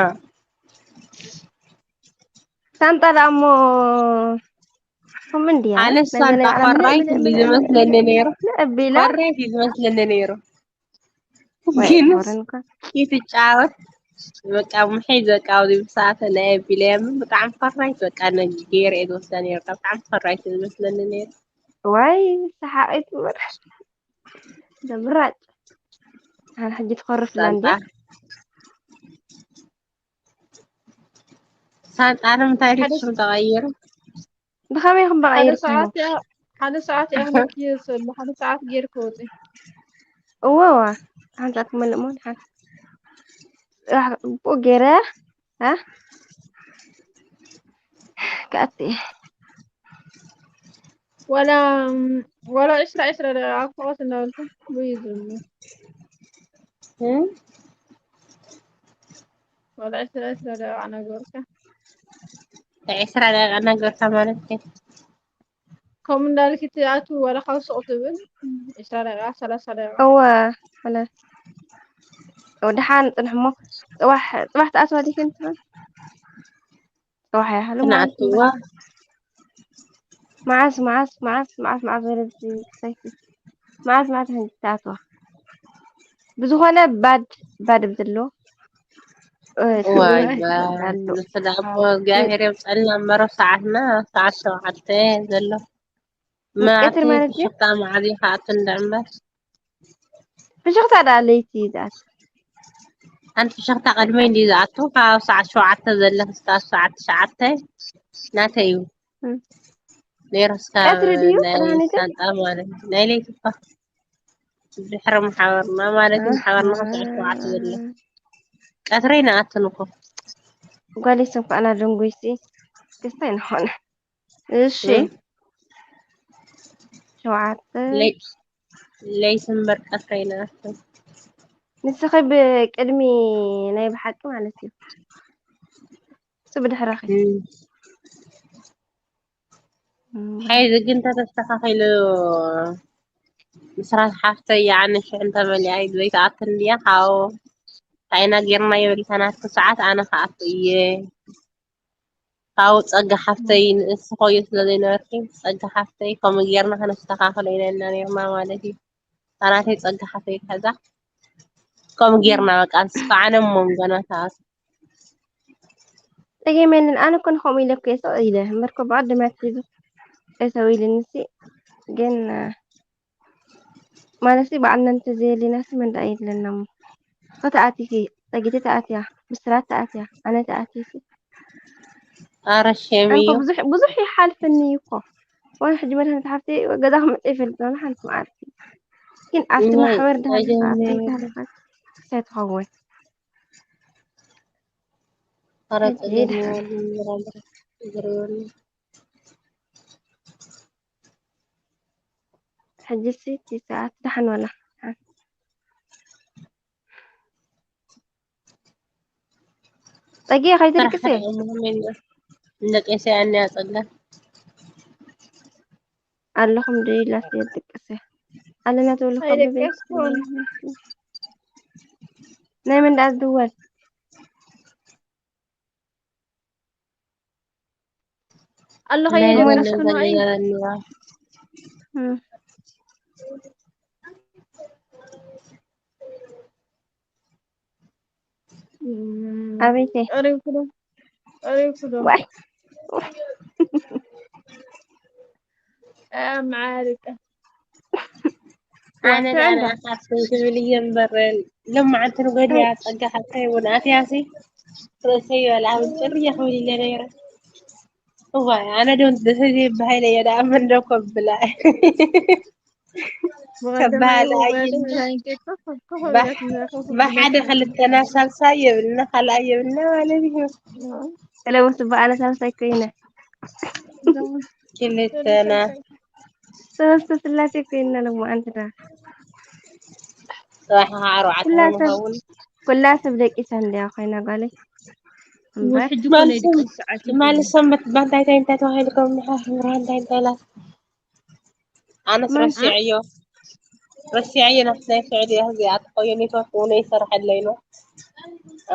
ሳንጣ ደኣ እሞ ከምኡ እንድያ ኣነስ ናይ ሳንጣ ዘና ዓለም ፈራይ ብለ- እንዲ ዝመስለኒ ነይሩ ንዕቢላ ፈራይ እዩ ዝመስለኒ ነይሩ ወይ ግን ወረንኳ ይትጫወት በቃ ምሐይ በቃ ኣብዚ ብሰዓተ ናይ ኣቢለያ ምን ብጣዕሚ ፈራይት በቃ ነጊር እየ ዝወስዳ ነይሩ ብጣዕሚ ፈራይት ዝመስለኒ ነይሩ ዋይ ሰሓቂት ምር ዘምራጭ ኣነ ሕጂ ትኸርፍ ሳንጣ ላንድያ ሳንጣ ንምንታይ ሽም ተቐይሩ ብኸመይ ሓደ ክምበቐይር ሰዓት እያ ሓደ ሰዓት እያ ክነክዮ ዘሎ ሓደ ሰዓት ጌር ክወፅእ እወዋ ሓንሳብ ክመልእ ሞ ሓን ጽባሕ ጽቡቅ ገይረ እ ክኣቲ እየ ወላ ወላ ዕስራ ዕስራ ደቂቃ ክቆስ እናበልኩ ውይ ዝብሉ እም? ወላ ዕስራ ዕስራ ደቂቃ ነገርካ ዕስራ ደቂቃ ነገርካ ማለት ከ ከምኡ እንዳልክ ትኣቱ ወላ ካብ ሱቕ ትብል ዕስራ ደቂቃ ሰላሳ ደቂቃ እወ ወላ እወ ደሓን ጽንሕ እሞ ጽባሕ ጽባሕ ትኣትዋ ዲክን ትብል ጽባሕ ይሓሉ ማለት እዩ ክንኣትዋ መዓስ መዓስ መዓስ መዓስ መዓስ ወለዲ ሰይቲ መዓስ መዓስ ሕጂ ትኣትዋ ብዝኾነ ባድ ባድ ብዝሎ ዋይ ንስዳ እሞ እግዚኣብሔር የምፀልና እምበሮ ሰዓትና ሰዓት ሸውዓተ ዘሎ ቀትሪ ማለት እዩ ብሽክታ መዓዝ እዩ ክኣቱ እንዳ እምበር ብሽክታ ደኣ ለይቲ ይዝኣት ሓንቲ ብሽክታ ቀድመይ እንዲ ዝኣቱ ካብ ሰዓት ሸውዓተ ዘለ ክስታ ሰዓት ትሽዓተ ናተይ እዩ እም። ነይሩ እስካብ ቀትሪ ድዩ ናይ ቅድሚት? ሳንጣ ማለት እዩ ናይ ለይቲ እኳ ድሕሪ መሓበርና ማለት እዩ መሓበርና ካብ ሰዓት ሸውዓተ ዘለ ቀትረይ ንኣትን እኮ ጓለይ ስም ከኣና ደንጎይሲ ክስታይ ንኾነ እሺ እም። ሸውዓተ ለይ- ለይቲ እምበር ቀትረይ ንኣትን ንስኺ ብቅድሚ ናይ ብሓቂ ማለት እዩ እሱ ብድሕረኺ እም። እም። ሓይዚ ግን ተተስተኻኺሉ ምስራት ሓፍተይ ይዓኒ ሽሕ እንተመሊኣ እዩ ዘይትኣትን ድያ ካብኡ ታይና ጌርና የብልካ ናትኩ ሰዓት ኣነ ከኣቱ እየ ካብኡ ጸጋ ሓፍተይ ንእስ ኾዮ ስለ ዘይነበርኪ ጸጋ ሓፍተይ ከምኡ ጌርና ከነስተኻኽሎ ኢና ኢልና ኔርና ማለት እዩ ታናተይ ጸጋ ሓፍተይ ከዛ ከምኡ ጌርና በቃ ንስኻ ኣነ መንጎና ተኣቱ ጸገም የለን ኣነ እኮ ንኸምኡ ኢለ እኮ እየ ስቕ ኢለ እምበር እኮ ብቐደም ኣትሒዙ እተው ኢሉኒ ሲ ግን ማለት ሲ ባዕልና እንተዘየሊና ሲ መን ደኣ የድለና እሞ ክትኣቲኪ ጸጊቲ ተኣትያ፣ ብስራት ተኣትያ፣ ኣነ ተኣትየ። ኣረ ሸም ኣንኮ እዩ። ብዙሕ ብዙሕ ይሓልፈኒ እኮ። ወይ ሕጂ መድሃኒት ሓፍቲ ገዛ ክመጽእ ይፈልጥ ነው ሓንቲ መዓልቲ። ግን ኣብቲ ወይ ማሕበር ድሃልካ ኣብቲ ኣጀመ- ድሃልካ እንታይ ትኸውን? ኣረ ሕጂ ይድሓን። ጸገም ይወኒ። ሕጂ ሲ እቲ ሰዓት ደሓን ዋላ። ጸጊ ከይትድቅሲ እንደቄሰ ኣንያ ጸጋ ኣለኹም ድላስ የድቅሲ ኣለና ትብሉ ከብዱ ቤት ኣይደቀስኩን። ናይ መን ደኣ ዝድወል ኣለኸ ናይ የድቀስኩ ዘመን ንዋይ ዘገበንዋ እም። ኣቤቴ ቀሪብኩ ዶ ቀሪብኩ ዶ ዋይ ኣማዓሪቀ ኣነ ደኣ ንኣኻትኩም ክብል እየ እምበር ሎማዓንቲ ንጎድያ ጸጋ ሓብተይ እውን ኣትያሲ ርእሰይ ይበልዓ እውን ጭር እየ ክብል ኢለ ነይረ። እዋይ ኣነ ዶ ደሰ ዘይበሃይለ እየ ደኣ መን ዶ ከብላ ከበሃል ኣይ ብሓደ ክልተና ሳልሳይ የብልና ካልኣይ የብልና ማለት እዩ። ቀለበት በዓለ ሳልሳይ ኮይነ ክልተና ሰለስተ ስላሴ ኮይና ሎማዓንቲ ዳ ጽባሕ ከዓ ኣርባዕተ ኩላ ሰብ ንኸውን። ኩላ ሰብ ደቂሳ እንድያ ኮይና ጓለይ እምበር ሕጂ ኮነ ድቅስ ሰዓት ትማሊ ሰንበት ባንታይ እንታይ እንታይ ተባሂልኩም ምሓፍራ እንታይ እንታይ ኢላ ኣነስ ማን? ረሲዐዮ ረሲዐዮ ናብቲ ናይ ስዑዲ እዚኣ ትኸዮ ኔትወርክ እውን ይሰርሐለይ ነው።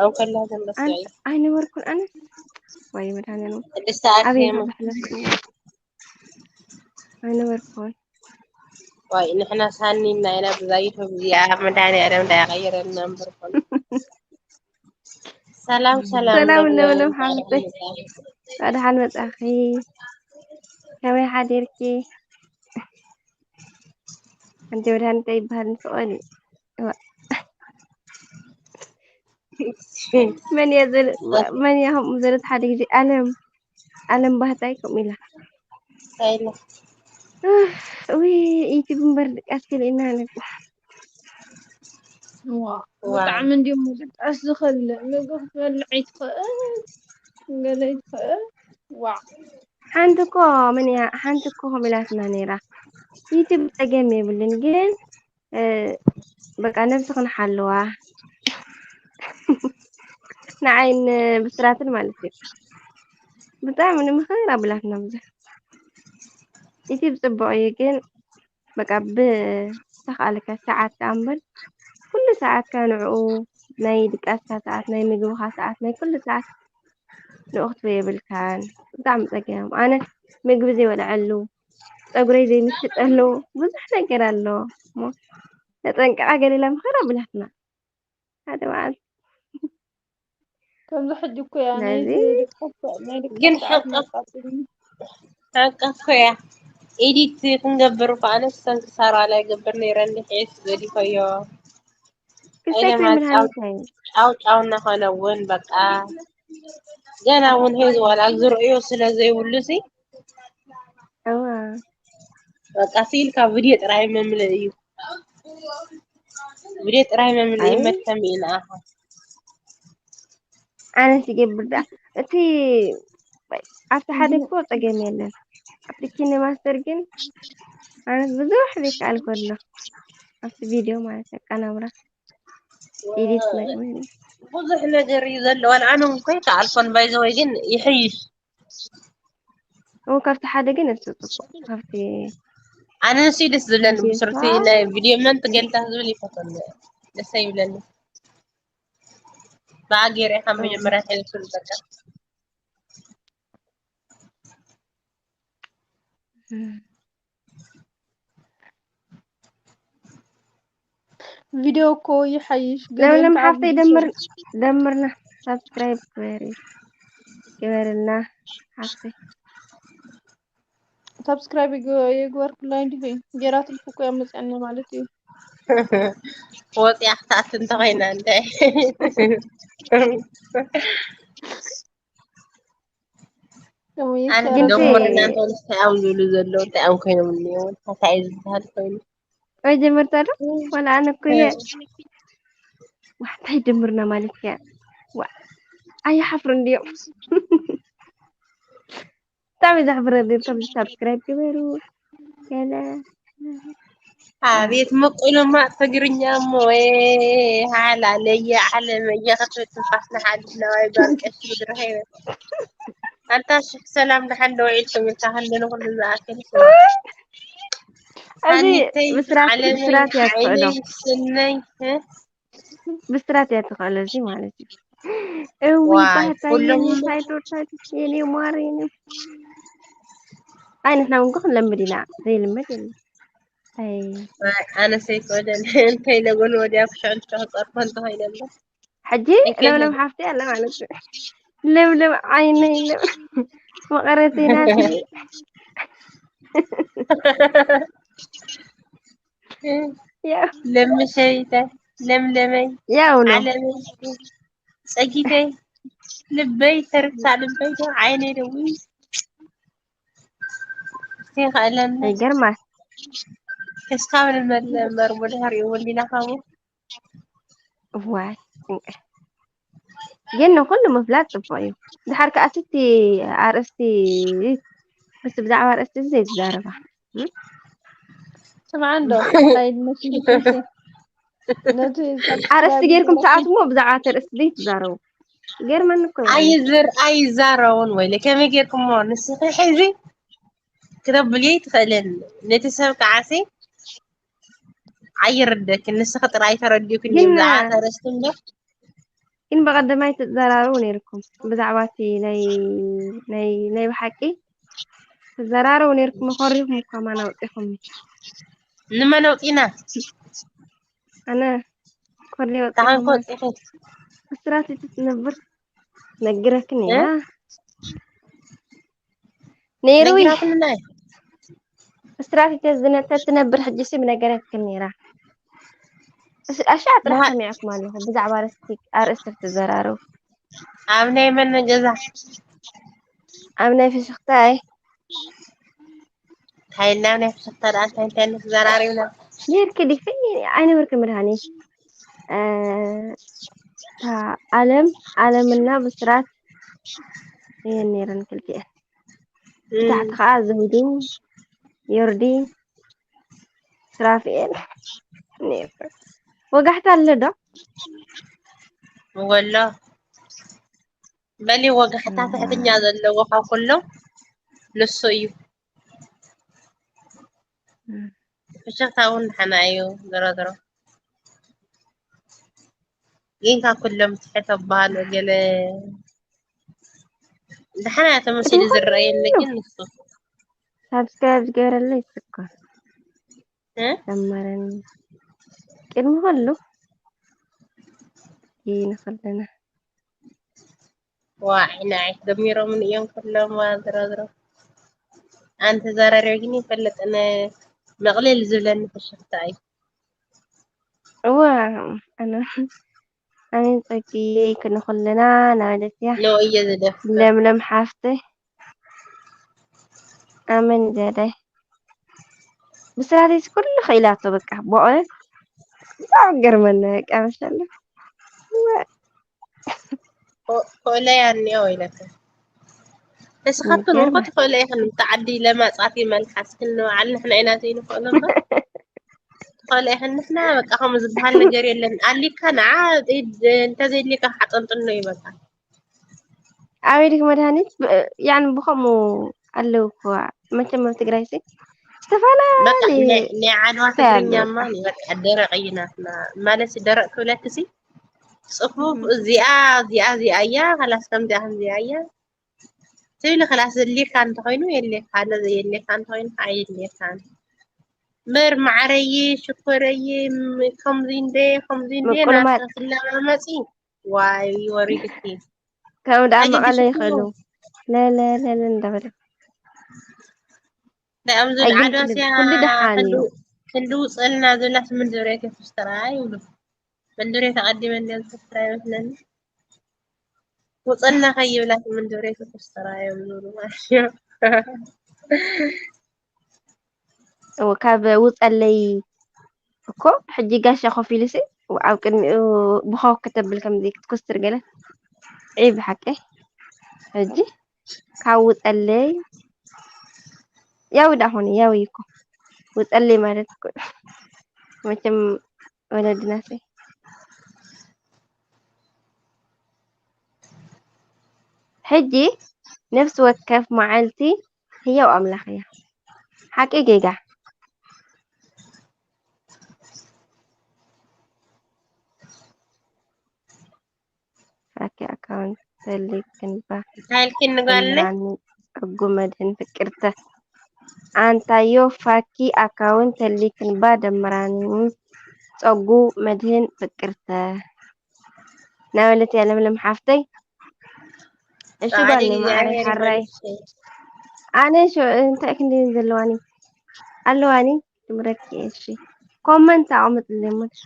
ኣብ ከላ ግን ረሲዐዮ ኣንስ ኣይነበርኩን ኣነስ ወይ መድሃኒዓለም ቅድስቲ ኣበይ ኣርሴማ ተባሕለፍኩ ኣይነበርኩን ወይ ንሕና ሳኒና ኢና ብዛ ዩቱብ እዚኣ መድሃኒዓለም እንዳያቐየረልና እምበር ኮን ሰላም ሰላም ሰላም ለምለም ለምለም እንኳን ሓፍተይ ደሓን መጻእኪ። እንኳዕ ደሓን መጻእኺ ከመይ ሓዲርኪ ኣንቲ መድሃኒት ኣይበሃል ንስቆል መን እያ ዘለ- መን እያ ከምኡ ዘለት ሓደ ግዜ ኣለም ኣለም ባህታይ ከምኡ ኢላ እንታይ ኢለ ውይ ዩቲብ እምበር ድቃስ ክልእና ኣለኩ ብጣዕሚ እንዲም ድቃስ ዝኸልእ ምግቢ ክትበልዕ ይትኽእል ገለ ይትኽእል ዋዕ ሓንቲ እኮ መን እያ ሓንቲ እኮ ከምኡ ኢላትና ነይራ ዩቲብ ጸገም የብልን ግን በቃ ነብስኽን ሓልዋ ንዓይን ብስራትን ማለት እዩ ብጣዕሚ ንምኽር ኣብላትና ብዙሕ እቲ ብፅቡቅ እዩ ግን በቃ ብዝተኽኣለካ ሰዓት ከኣ እምበር ኩሉ ሰዓትካ ንዕኡ ናይ ድቃስካ ሰዓት ናይ ምግብኻ ሰዓት ናይ ኩሉ ሰዓት ንኡ ክትበ የብልካን ብጣዕሚ ፀገም ኣነ ምግቢ ዘይበልዐሉ ፀጉረይ ዘይምሽጠሉ ብዙሕ ነገር ኣሎ እሞ ተጠንቀቃ ገሊላ ምኽር ኣብላትና ሓደ በዓል ከምዚ ሕጂ እኮ እያ ናይ ስለዚ ድቃስ ናይ ድቃስ ግን ሰዓት ሓቂ መጣብኝ ሓቂ እኮ እያ። ኤዲት ክንገብር እኮ ኣነ ሰንክሳራ ላይ ገብር ነይረ እንድሕስ ገዲፈዮ። ክሰይ ኣይለማ ከይምልሃለካ እዩ ጫው ጫው እናኾነ እውን በቃ ገና እውን ህዝቢ ዋላ ዝርእዮ ስለ ዘይብሉ ሲ እዋ በቃ ስኢልካ ቪድዮ ጥራይ መምልእ እዩ። ቪድዮ ጥራይ መምልእ እዩ ኣይ መድከሚ እዩ ንኣኻ። ኣነስ ይገብር ደኣ እቲ ኣብቲ ሓደ እኮ ፀገም የለን ኣብቲ ኪነ ማስተር ግን ኣነስ ብዙሕ ዘይከኣል ከሎ ኣብቲ ቪድዮ ማለት ኣቀናብራ ኤዲት መግቢ ብዙሕ ነገር እዩ ዘለዎ። ኣነ እውን እኮ ይከኣልኮን ባይዘወይ ግን ይሕይሽ እሞ ካብቲ ሓደ ግን እሱ ፅቡቅ ካብቲ ኣነ ንሱ እዩ ደስ ዝብለኒ ቪድዮ ብስርቲ ከዓ ናይ ቪድዮ መን ትገልታ ዝብል ይፈተሉ ደስ ይብለኒ። ብኣጌር ካብ መጀመርያ ሒዝኩ ዝጠቀም ቪድዮ እኮ ይሓይሽ ግን ለምለም ከዓ ሓፍተይ ብዙሕ ደምር ሰብ ደምርና ሳብስክራይብ ግበሪ ግበርልና ሓፍተይ ሳብስክራይብ ይግ- ይግበርኩላ እንዲሁ ጌራትልኩ እኮ ያመፅኣኒ ማለት እዩ። ወፂኣ ክትኣቱ እንተኾይና እንታይ? እሙይ ኣነ ሰላም ደሞር ግን እናንተ እንታይ እዮም ዝብሉ ዘለዉ? እንታይ እዮም ኮይኖም እኒአው? እንታይ እዩ ዝበሃል ኮይኑ? ወይ ጀመርታ ዶ? ወላ ኣነ እኮ እየ ዋ እንታይ ደምርና ማለት እያ። ዋ ኣይሓፍሩ እንዲዮም። ብጣዕሚ ዘሕፍረኒ። ከም ሳብስክራይብ ግበሩ። ገለ ኣቤት መቁሉማ ትግርኛ እሞ ወይ ሃላለየ ዓለመየ ክትብል ትንፋስና ሓሊፍና ወይ ጓል ቀሺ ምድሪ ሃይወት ኣንታ ሽሕ ሰላም ደሓን ዶ ውዒልኩም ኢልካ ከለኒ ኩሉ ዝኣክል እዚ ሃኒተይ ብስራት ዓለመይ ብስራት እያ ትኽእሎ። ዓይነይ ስነይ እ? ብስራት እያ ትኽእሎ እዚ ማለት እዩ። እውይ ዋይ ባህታ ኩሎም የኔ ሳይዶ ሳይዶ የኔ ማር የኔ ኣይ ንሕና እውን እኮ ክንለምድ ኢና። ዘይልመድ የለን። ኣይ ኣነስ ኣይኮነን እንታይ ኢለ ጎን ወዲያ ክሸዕልሸ ክፀርፎ እንተኾይነ እምበር ሕጂ ኣይከይድን። ለምለም ሓፍቲ ኣላ ማለት እዩ። ለምለም ዓይነይ ለም መቐረተይ ናተይ ያው ለምሸይተ ለምለመይ ያው ነው። ዓለመይ ፀጊተይ ልበይ ተርታ ልበይ ዶ ዓይነይ ዶ ውይ ይኸእለና ይገርማል። ክስካብ ንመለ እምበር ብድሕሪኡ እውን ዲና ከምኡ ዋይ ጭንቀት። ግን ንኩሉ ምፍላጥ ፅቡቅ እዩ። ድሓር ከዓ እቲ ኣርእስቲ ምስ ብዛዕባ ኣርእስቲ እዚ ዘይትዛረባ ስምዓ እንዶ እንታይ መስልኩም ነቲ ኣርእስቲ ጌርኩም ትኣትዎ ብዛዕባ እቲ ኣርእስቲ ዘይትዛረቡ ገርመኒ እኮ እዩ። ኣይዝር ኣይዛረቡን ወይለ ከመይ ጌርኩሞ ንስኺ ሕዚ ክተብልዮ ይትኽእልን ነቲ ሰብ ከዓሲ ኣይርደክን ንስኺ ጥራይ ተረዲኡክን እዩ ግን ብዛዕባ ተረስቲ እምበር ግን ብቐደማይ ትዘራረቡ ነይርኩም ብዛዕባ እቲ ናይ ናይ ናይ ብሓቂ ትዘራረቡ ነይርኩም ኮሪኹም እኳ ማን ኣውፂኹም ንመን ኣውፂና ኣነ ኮሪ ካን ወፂኹም ክወፂኺ ብስራት እቲ ትነብር ነግረክን እያ ነይሩ ነጊራትንና ብስራት እቲ ዝነተ ትነብር ሕጂ ሲ ብነገረክን ነይራ ኣሻ ጥራሕ ሰሚዕኩም ኣለኹ ብዛዕባ ኣርእስቲ ትዘራረቡ ኣብ ናይ መን ገዛ ኣብ ናይ ፍሽኽታይ እንታይ ኢልና ኣብ ናይ ፍሽኽታ ደኣ እንታይ እንታይ ንዘራሪብና ነይርኪ ዲኺ ኣይነበርኪ መድሃኒ እታ ኣለም ኣለምና ብስራት እየን ነይረን ክልቲኤን ብታሕቲ ከዓ ዘውዱ ዮርዲ ስራፍኤል ነይሩ ወጋሕታ ኣሎ ዶ ወሎ በሊ ወጋሕታ ትሕትኛ ዘለዎ ካብ ኩሎም ንሱ እዩ ፍሽኽታ እውን ደሓና እዩ ዝሮ ዝሮ ግን ካብ ኩሎም ትሕት ኣባሃሉ ገለ ደሓና እያ ተመሲሉ ዝረኣየኒ ግን ንሱ ሳብስክራይብ ዝገበረለይ ይስኮር እ? ዘመረኒ ቅድሚ ኩሉ ይንኸለና ዋዒ ንዓይ ደሚሮምን እዮም ኩሎም ዋዝረዝሮ ኣንቲ ዘረርዮ ግን ይፈልጥነ መቕልል ዝብለኒ ፍሽኽታ እዩ እዋ ኣነ ኣሜን ጸግየ ይክን ኩልና ናበለት እያ ንእየ ዝደፍር ለምለም ሓፍተይ ኣመን ዘዳይ ብስራተይስ ኩሉ ክኢላቶ በቃ ብእውነት ብጣዕሚ ገርመና በቃ መሻለ ኮለያ እኒኦ ኢለካ እስኻትክን እኮ ትኽእለ ኢኽን ተዓዲ ለማፃት ይመልሓስክን ንባዕል ንሕና ኢና ዘይንኽእሎ እምበር ትኽእለ ኢኽን ንሕና በቃ ከምኡ ዝበሃል ነገር የለን ኣሊካ ንዓ እንተዘይሊካ ሓጠንጥኖ እዩ በቃ ኣበይ ድክ መድሃኒት ብ- ያዕኒ ብኸምኡ ኣለዉ እኮ መቸም ኣብ ትግራይ ሲ ዝተፈላለዩ ናይ ዓድዋ ትግርኛማ በቃ ደረቕ እዩ ናትና ማለት ደረቕ ክብለክሲ ፅፉፍ እዚኣ እዚኣ እዚኣ እያ ከላስ ከምዚኣ ከምዚኣ እያ ትብሊ ከላስ ዘድልየካ እንተኮይኑ የድልየካ ኣሎ ዘየድልየካ እንተኮይኑ ከዓ የድልየካን እምበር ማዓረይ ሽኮረይ ከምዚ እንደ ከምዚ እንደ ምቁልማጥ። ናትካ ክለማመፂ ዋይ ወሪድኪ ከምኡ ደኣ ኣየድልሽን መቐለ እዩ። ይኽእሉ ለለለለ እንዳበለ እዚኦም ኣይ፣ ግን ዝዓዳስያ ኩሉ ደሓን እዩ። ክንዲ ውፀልና ዝብላ ስምንት ድብሬት የፍስተራ ይብሉ። መንዱሬ ተቐዲመ እንዲያ ዝፍራ ይመስለኒ። ውፀልና ከይብላ ስምንት ድብሬት የፍስተራ እዮም ዝብሉ ማለት እዩ። እው፣ ካብ ውፀለይ እኮ ሕጂ ጋሻ ኮፍ ኢሉሲ ኣብ ቅድሚኡ ብኸው ከተብል ከምዚ ክትኩስትር ገለ ዒብ ሓቀይ ሕጂ ካብ ውፀለይ ያው ዳ ሆነ ያው እኮ ውፀለይ ማለት እኮ መቸም ወለድናሰይ ሕጂ ነፍሲ ወከፍ መዓልቲ ህያው ኣምላኽ እያ። ሓቂ ጌጋ ፋኪ ኣካውንት ተሊክንባ እንታይ ኢልኪ ንጋለይ? ደምራኒ ጸጉ መድህን ፍቅርተ ኣንታዮ ፋኪ ኣካውንት ተሊክንባ ደምራኒ ጸጉ መድህን ፍቅርተ ናበለት እያ ለምለም ሓፍተይ። እሺ ጓል ማዕረይ ሓራይ ኣነ እንታይ ክንዲ ዘለዋኒ ኣለዋኒ ትምረኪ። እሺ ኮመንት ኣቕምጥልኝ እሞ ትሻ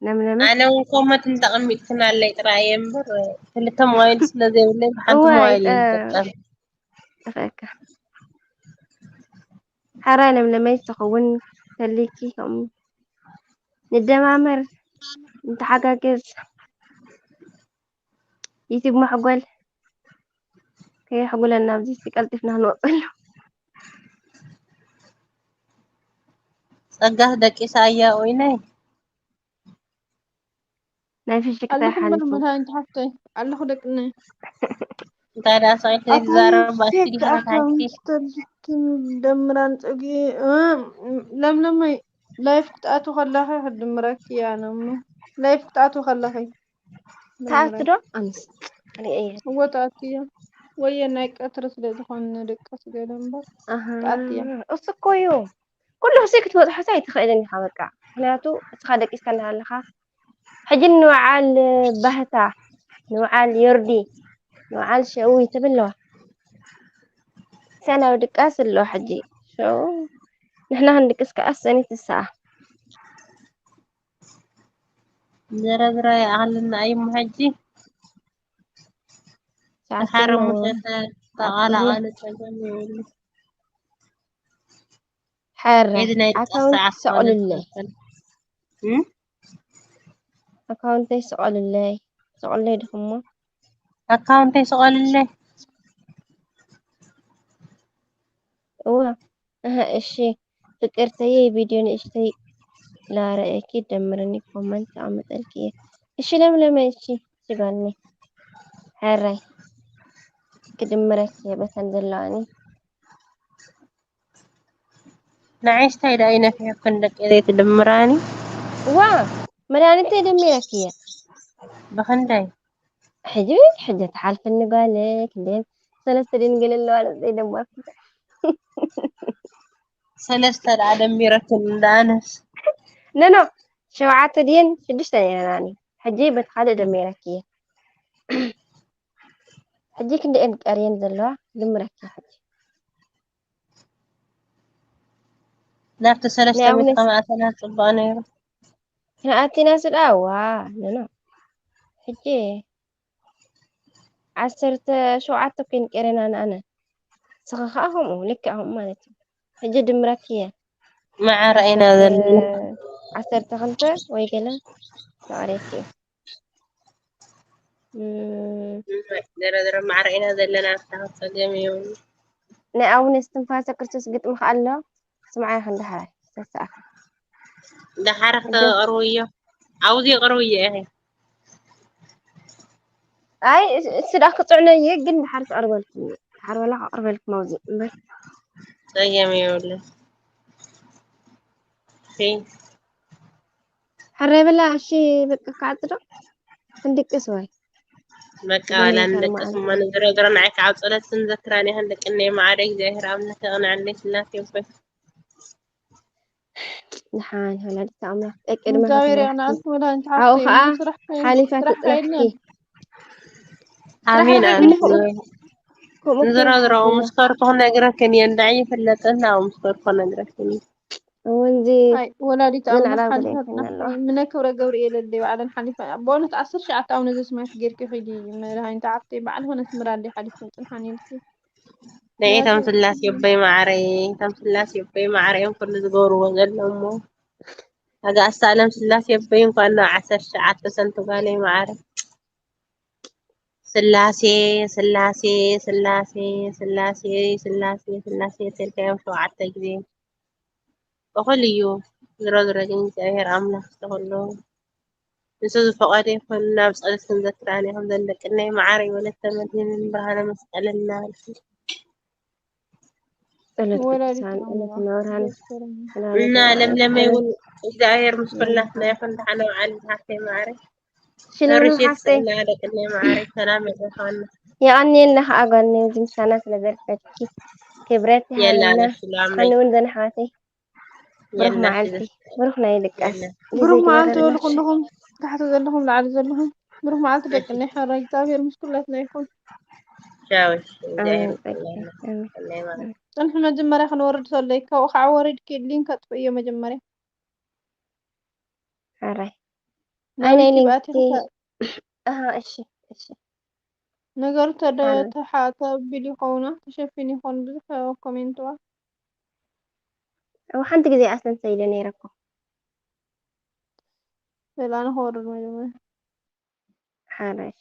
ለምለመ ኣነ እውን ኮመንት እንተቐሚጥክናለይ ጥራይ እየ እምበር ክልተ ሞባይል ስለ ዘይብለይ ብሓንቲ እዋይ፣ ሞባይል እየ እ- ዝጥቀም። እኸካ ሓራይ ለምለመይ ትኸውን ተሊኪ ከምኡ ንደማመር ንተሓጋገዝ ዩቲብ መሕጎል ከየሕጉለና ኣብዚ ቀልጢፍና ክንወፀሉ ጸጋስ ደቂሳ እያ ኦይነይ ናይ ፍሽክታ ኣለኹ እምበር ሓሊፉ መድሃኒት ሓፍተይ ኣለኹ ደቅነ እንታይ ደኣ ሰቂልካ ኣካውንት ይዛረብ ባሽቲ ፌክ ዲኻ ታይኪ ኣካውንት ተልክን ደምራን ጸጊ እ፣ ለምለመይ ላይፍ ክትኣቱ ከለኺ ክድምረኪ እያ ነሞ ላይፍ ክትኣቱ ከለኺ ተኣቱ ዶ ኣንስ ሪኤየ እወ ተኣቱ እያ ወየ ናይ ቀትሪ ስለ ዝኾነ ንድቀስ ገለ እምበር ኣሃ፣ ተኣቱ እያ እሱ እኮ እዩ ኩሉ ክሲ ክትበፅሖ ሳ ኣይትኽእልን ኢኻ በቃ ምክንያቱ እስኻ ደቂስካ እንዳሃለኻ ሕጂ ንበዓል ባህታ ንበዓል ዮርዲ ንበዓል ሸዊ ትብለዋ ሰናዊ ድቃስ ኣሎ ሕጂ ሸው ንሕና ክንድቅስ ከዓ ሰኒት ዝሰኣ ዝረዝረ ይኣኽልና እዩ እሞ ሕጂ ሰዓት ሓረ ሸሞን ሙሸተ ተቓላቓሊ ጸገም የብሉ። ሓረ ኤድ ናይ ኣካውንት ሰዓት ሰቕሉለይ እም? ኣካውንተይ ስቐሉለይ ስቐሉለይ ድኹሞ ኣካውንተይ ስቐሉለይ እዋ እህ እሺ ፍቅርተየ ቪድዮ ንእሽተይ ላረእኪ ደምርኒ ኮመንት ኣመጠልኪ እየ እሺ ለምለመ እሺ ስጋኒ ሕራይ ክድምረኪ እየ በተን ዘለዋኒ ንዓይሽ እንታይ ደኣ ይነፊሕክን ደቂ ዘይትድምራኒ ዋ መድሃኒተይ ደሚረኪ እየ ብኽንደይ ሕጂ ሕጂ ትሓልፍኒ ጓለይ ክንደየን ሰለስተ ድንግል ኣለዋ ነብሰይ ደመርኩ ሰለስተ ደኣ ደሚረክን እንዳ ኣነስ ነኖ ሸውዓተ ድየን ሽዱሽተ ነይረናኒ ሕጂ በቲ ካልእ ደሚረኪ እየ ሕጂ ክንደየን ቀርየን ዘለዋ ድምረኪ ሕጂ ናብቲ ሰለስተ ናይ ኣቡነ ሚእቲ ከማእተና ጽቡቕ ነይሩ ክንኣቲና ስዳ ዋ ነኖ ሕጂ ዓሰርተ ሸውዓተ ኮይን ቀረና ንኣነ ንስኺ ከዓ ከምኡ ልክዕ ከምኡ ማለት እዩ ሕጂ ድምረኪ እየ መዓረ ኢና ዘለና ዓሰርተ ክልተ ወይ ገለ ተቐሪብኪ እዩ እም፣ ዝረዝረ ማዕረ ኢና ዘለና ኣብታ ጸገም እዩ ናይ ኣቡነ እስትንፋሰ ክርስቶስ ግጥሚ ከ ኣሎ ስምዓይ ክንደሓር ተሰኣኸ ደሓረ ክተቕርብዮ ኣብዚ ይቕርብዮ ኢኺ ኣይ እሱ ዳ ክፅዕነየ ግን ድሓር ክቐርበልኩም ድሓር በላ ክቐርበልኩም ኣብዚ እምበር ጸገም የብሉ ሕራይ በላ እሺ በቃ ክዓፅ ዶ ክንድቅስ ወይ በቃ ዋላ ንደቅስ እሞ ንዝረዝረ ንዓይ ከዓ ኣብ ጸሎት ክንዘክራን ኢኸን ደቂ እነይ ማዕረ እግዚኣብሔር ኣምላኽ የቕንዐለይ ስላሴ ይበል ድሓን ወላዲተ ኣምላኽ ደቂ ድማ እግዚኣብሔር ክትባርኪ የቕንዓልኪ መድሃኒት ኣብኡ ሓፍተይ ከዓ ስራሕ ሓሊፋ ስራሕ ትጥረፍኪ የለን ኣሜን ስራሕ ኣሜን ከምኡ ንዝረዝረኡ ከምኡ ምስ ከርኩ ክነግረክን እየ እንዳዕ ይፍለጥን ኣብኡ ምስ ከርኩ ክነግረክን እየ ወንዚ ኣይ ወላዲት ኣምላኽ ዘልዓላም ሓሊፋ ዘለይኮይና ኣለዋ። ጽናሕቲ ምነ ክብረ ገብርኤል ኣደይ ባዕለን ሓሊፋ። በእውነት ዓሰርተ ሸዓተ ኣቡነ ዘስማያት ጌርኪ ኺዲ መድሃኒት ዓርተይ ባዕል ኾነት ምራለይ ሓሊፍክን ጽንሓን ኢልኪ። ነይ እቶም ስላሴ ኣቦይ ማዕረይ እቶም ስላሴ ኣቦይ ማዕረይ እዮም ኩሉ ዝገብርዎ ዘሎ እሞ ኣጋእዝተ ኣለም ስላሴ ኣቦይ እንኳን ናብ ዓሰርተ ሸዓተ ሰንቱ ጓለይ ማዕረ ስላሴ ስላሴ ስላሴ ስላሴ ስላሴ ስላሴ ተልካዮም ሸውዓተ ግዜ እኹል እዩ። ዝሮ ዝሮ ግን እግዚኣብሔር ኣምላኽ ዝተኸሎ ንሱ ዝፈቐደ ይኹን። ናብ ጸሎት ክንዘክራ ኔኹም ዘንደቅናይ መዓረይ ወለተ መድህንን ብርሃነ መስቀልን እናበልኪ ጸሎት ወላዲት ቅዱሳን ጸሎት ኣምላኽ መብርሃን ዘክረኒ። ሰላም እና ይግበረና። ለምለመይ ጸሎት እውን እግዚኣብሔር ምስ ኩላትና ይኹን። ደሓና መዓልቲ ሓፍተይ ማዕረ ሽለምለም ርሽት ሓፍተይ ስእና ደቅናይ ማዕረ ሰላም ይረኸበና። የቐንየልና ከዓ ጓልነይ እዚ ምሳና ስለ ዘርከብኪ ክብረት ይሃበልና። የላለሽ ላምነይ ንስኻኒ እውን ዘንሓተይ ብሩኽ የልና መዓልቲ ብሩኽ ናይ ድቃስ የለ ግዜ ብሩኽ መዓልቲ ይግበረልና። በሉ ኩልኹም ታሕቲ ዘለኹም ላዕሊ ዘለኹም ብሩኽ መዓልቲ ደቅናይ ሓራ እግዚኣብሔር ምስ ኩላትና ይኹን። ሻወሽ እግዚኣብሔር ኣሜን ጸጋ ይስጥልና። ኣሜን። ሰናይ ማለት ጽንሒ መጀመርያ ክንወርድ ተለይ ካብኡ ከዓ ወሪድኪ ሊንክ ኣጥፍእዮ መጀመርያ ሓራይ ናብ ኣይ ናይ ዩቲዩብ ሊንክ ኣቲኺ ከ- ኣሃ እሺ እሺ ነገሩ ተደ- ሓራይ ተሓ- ተቢሉ ይኸውና ተሸፊኑ ይኸውን ብዙሕ ኮሜንትዋ ኣብ ሓንቲ ግዜ ኣሰንሰ ኢለ ነይረ እኮ ስለ ኣነ ክወርድ መጀመርያ ሓራይ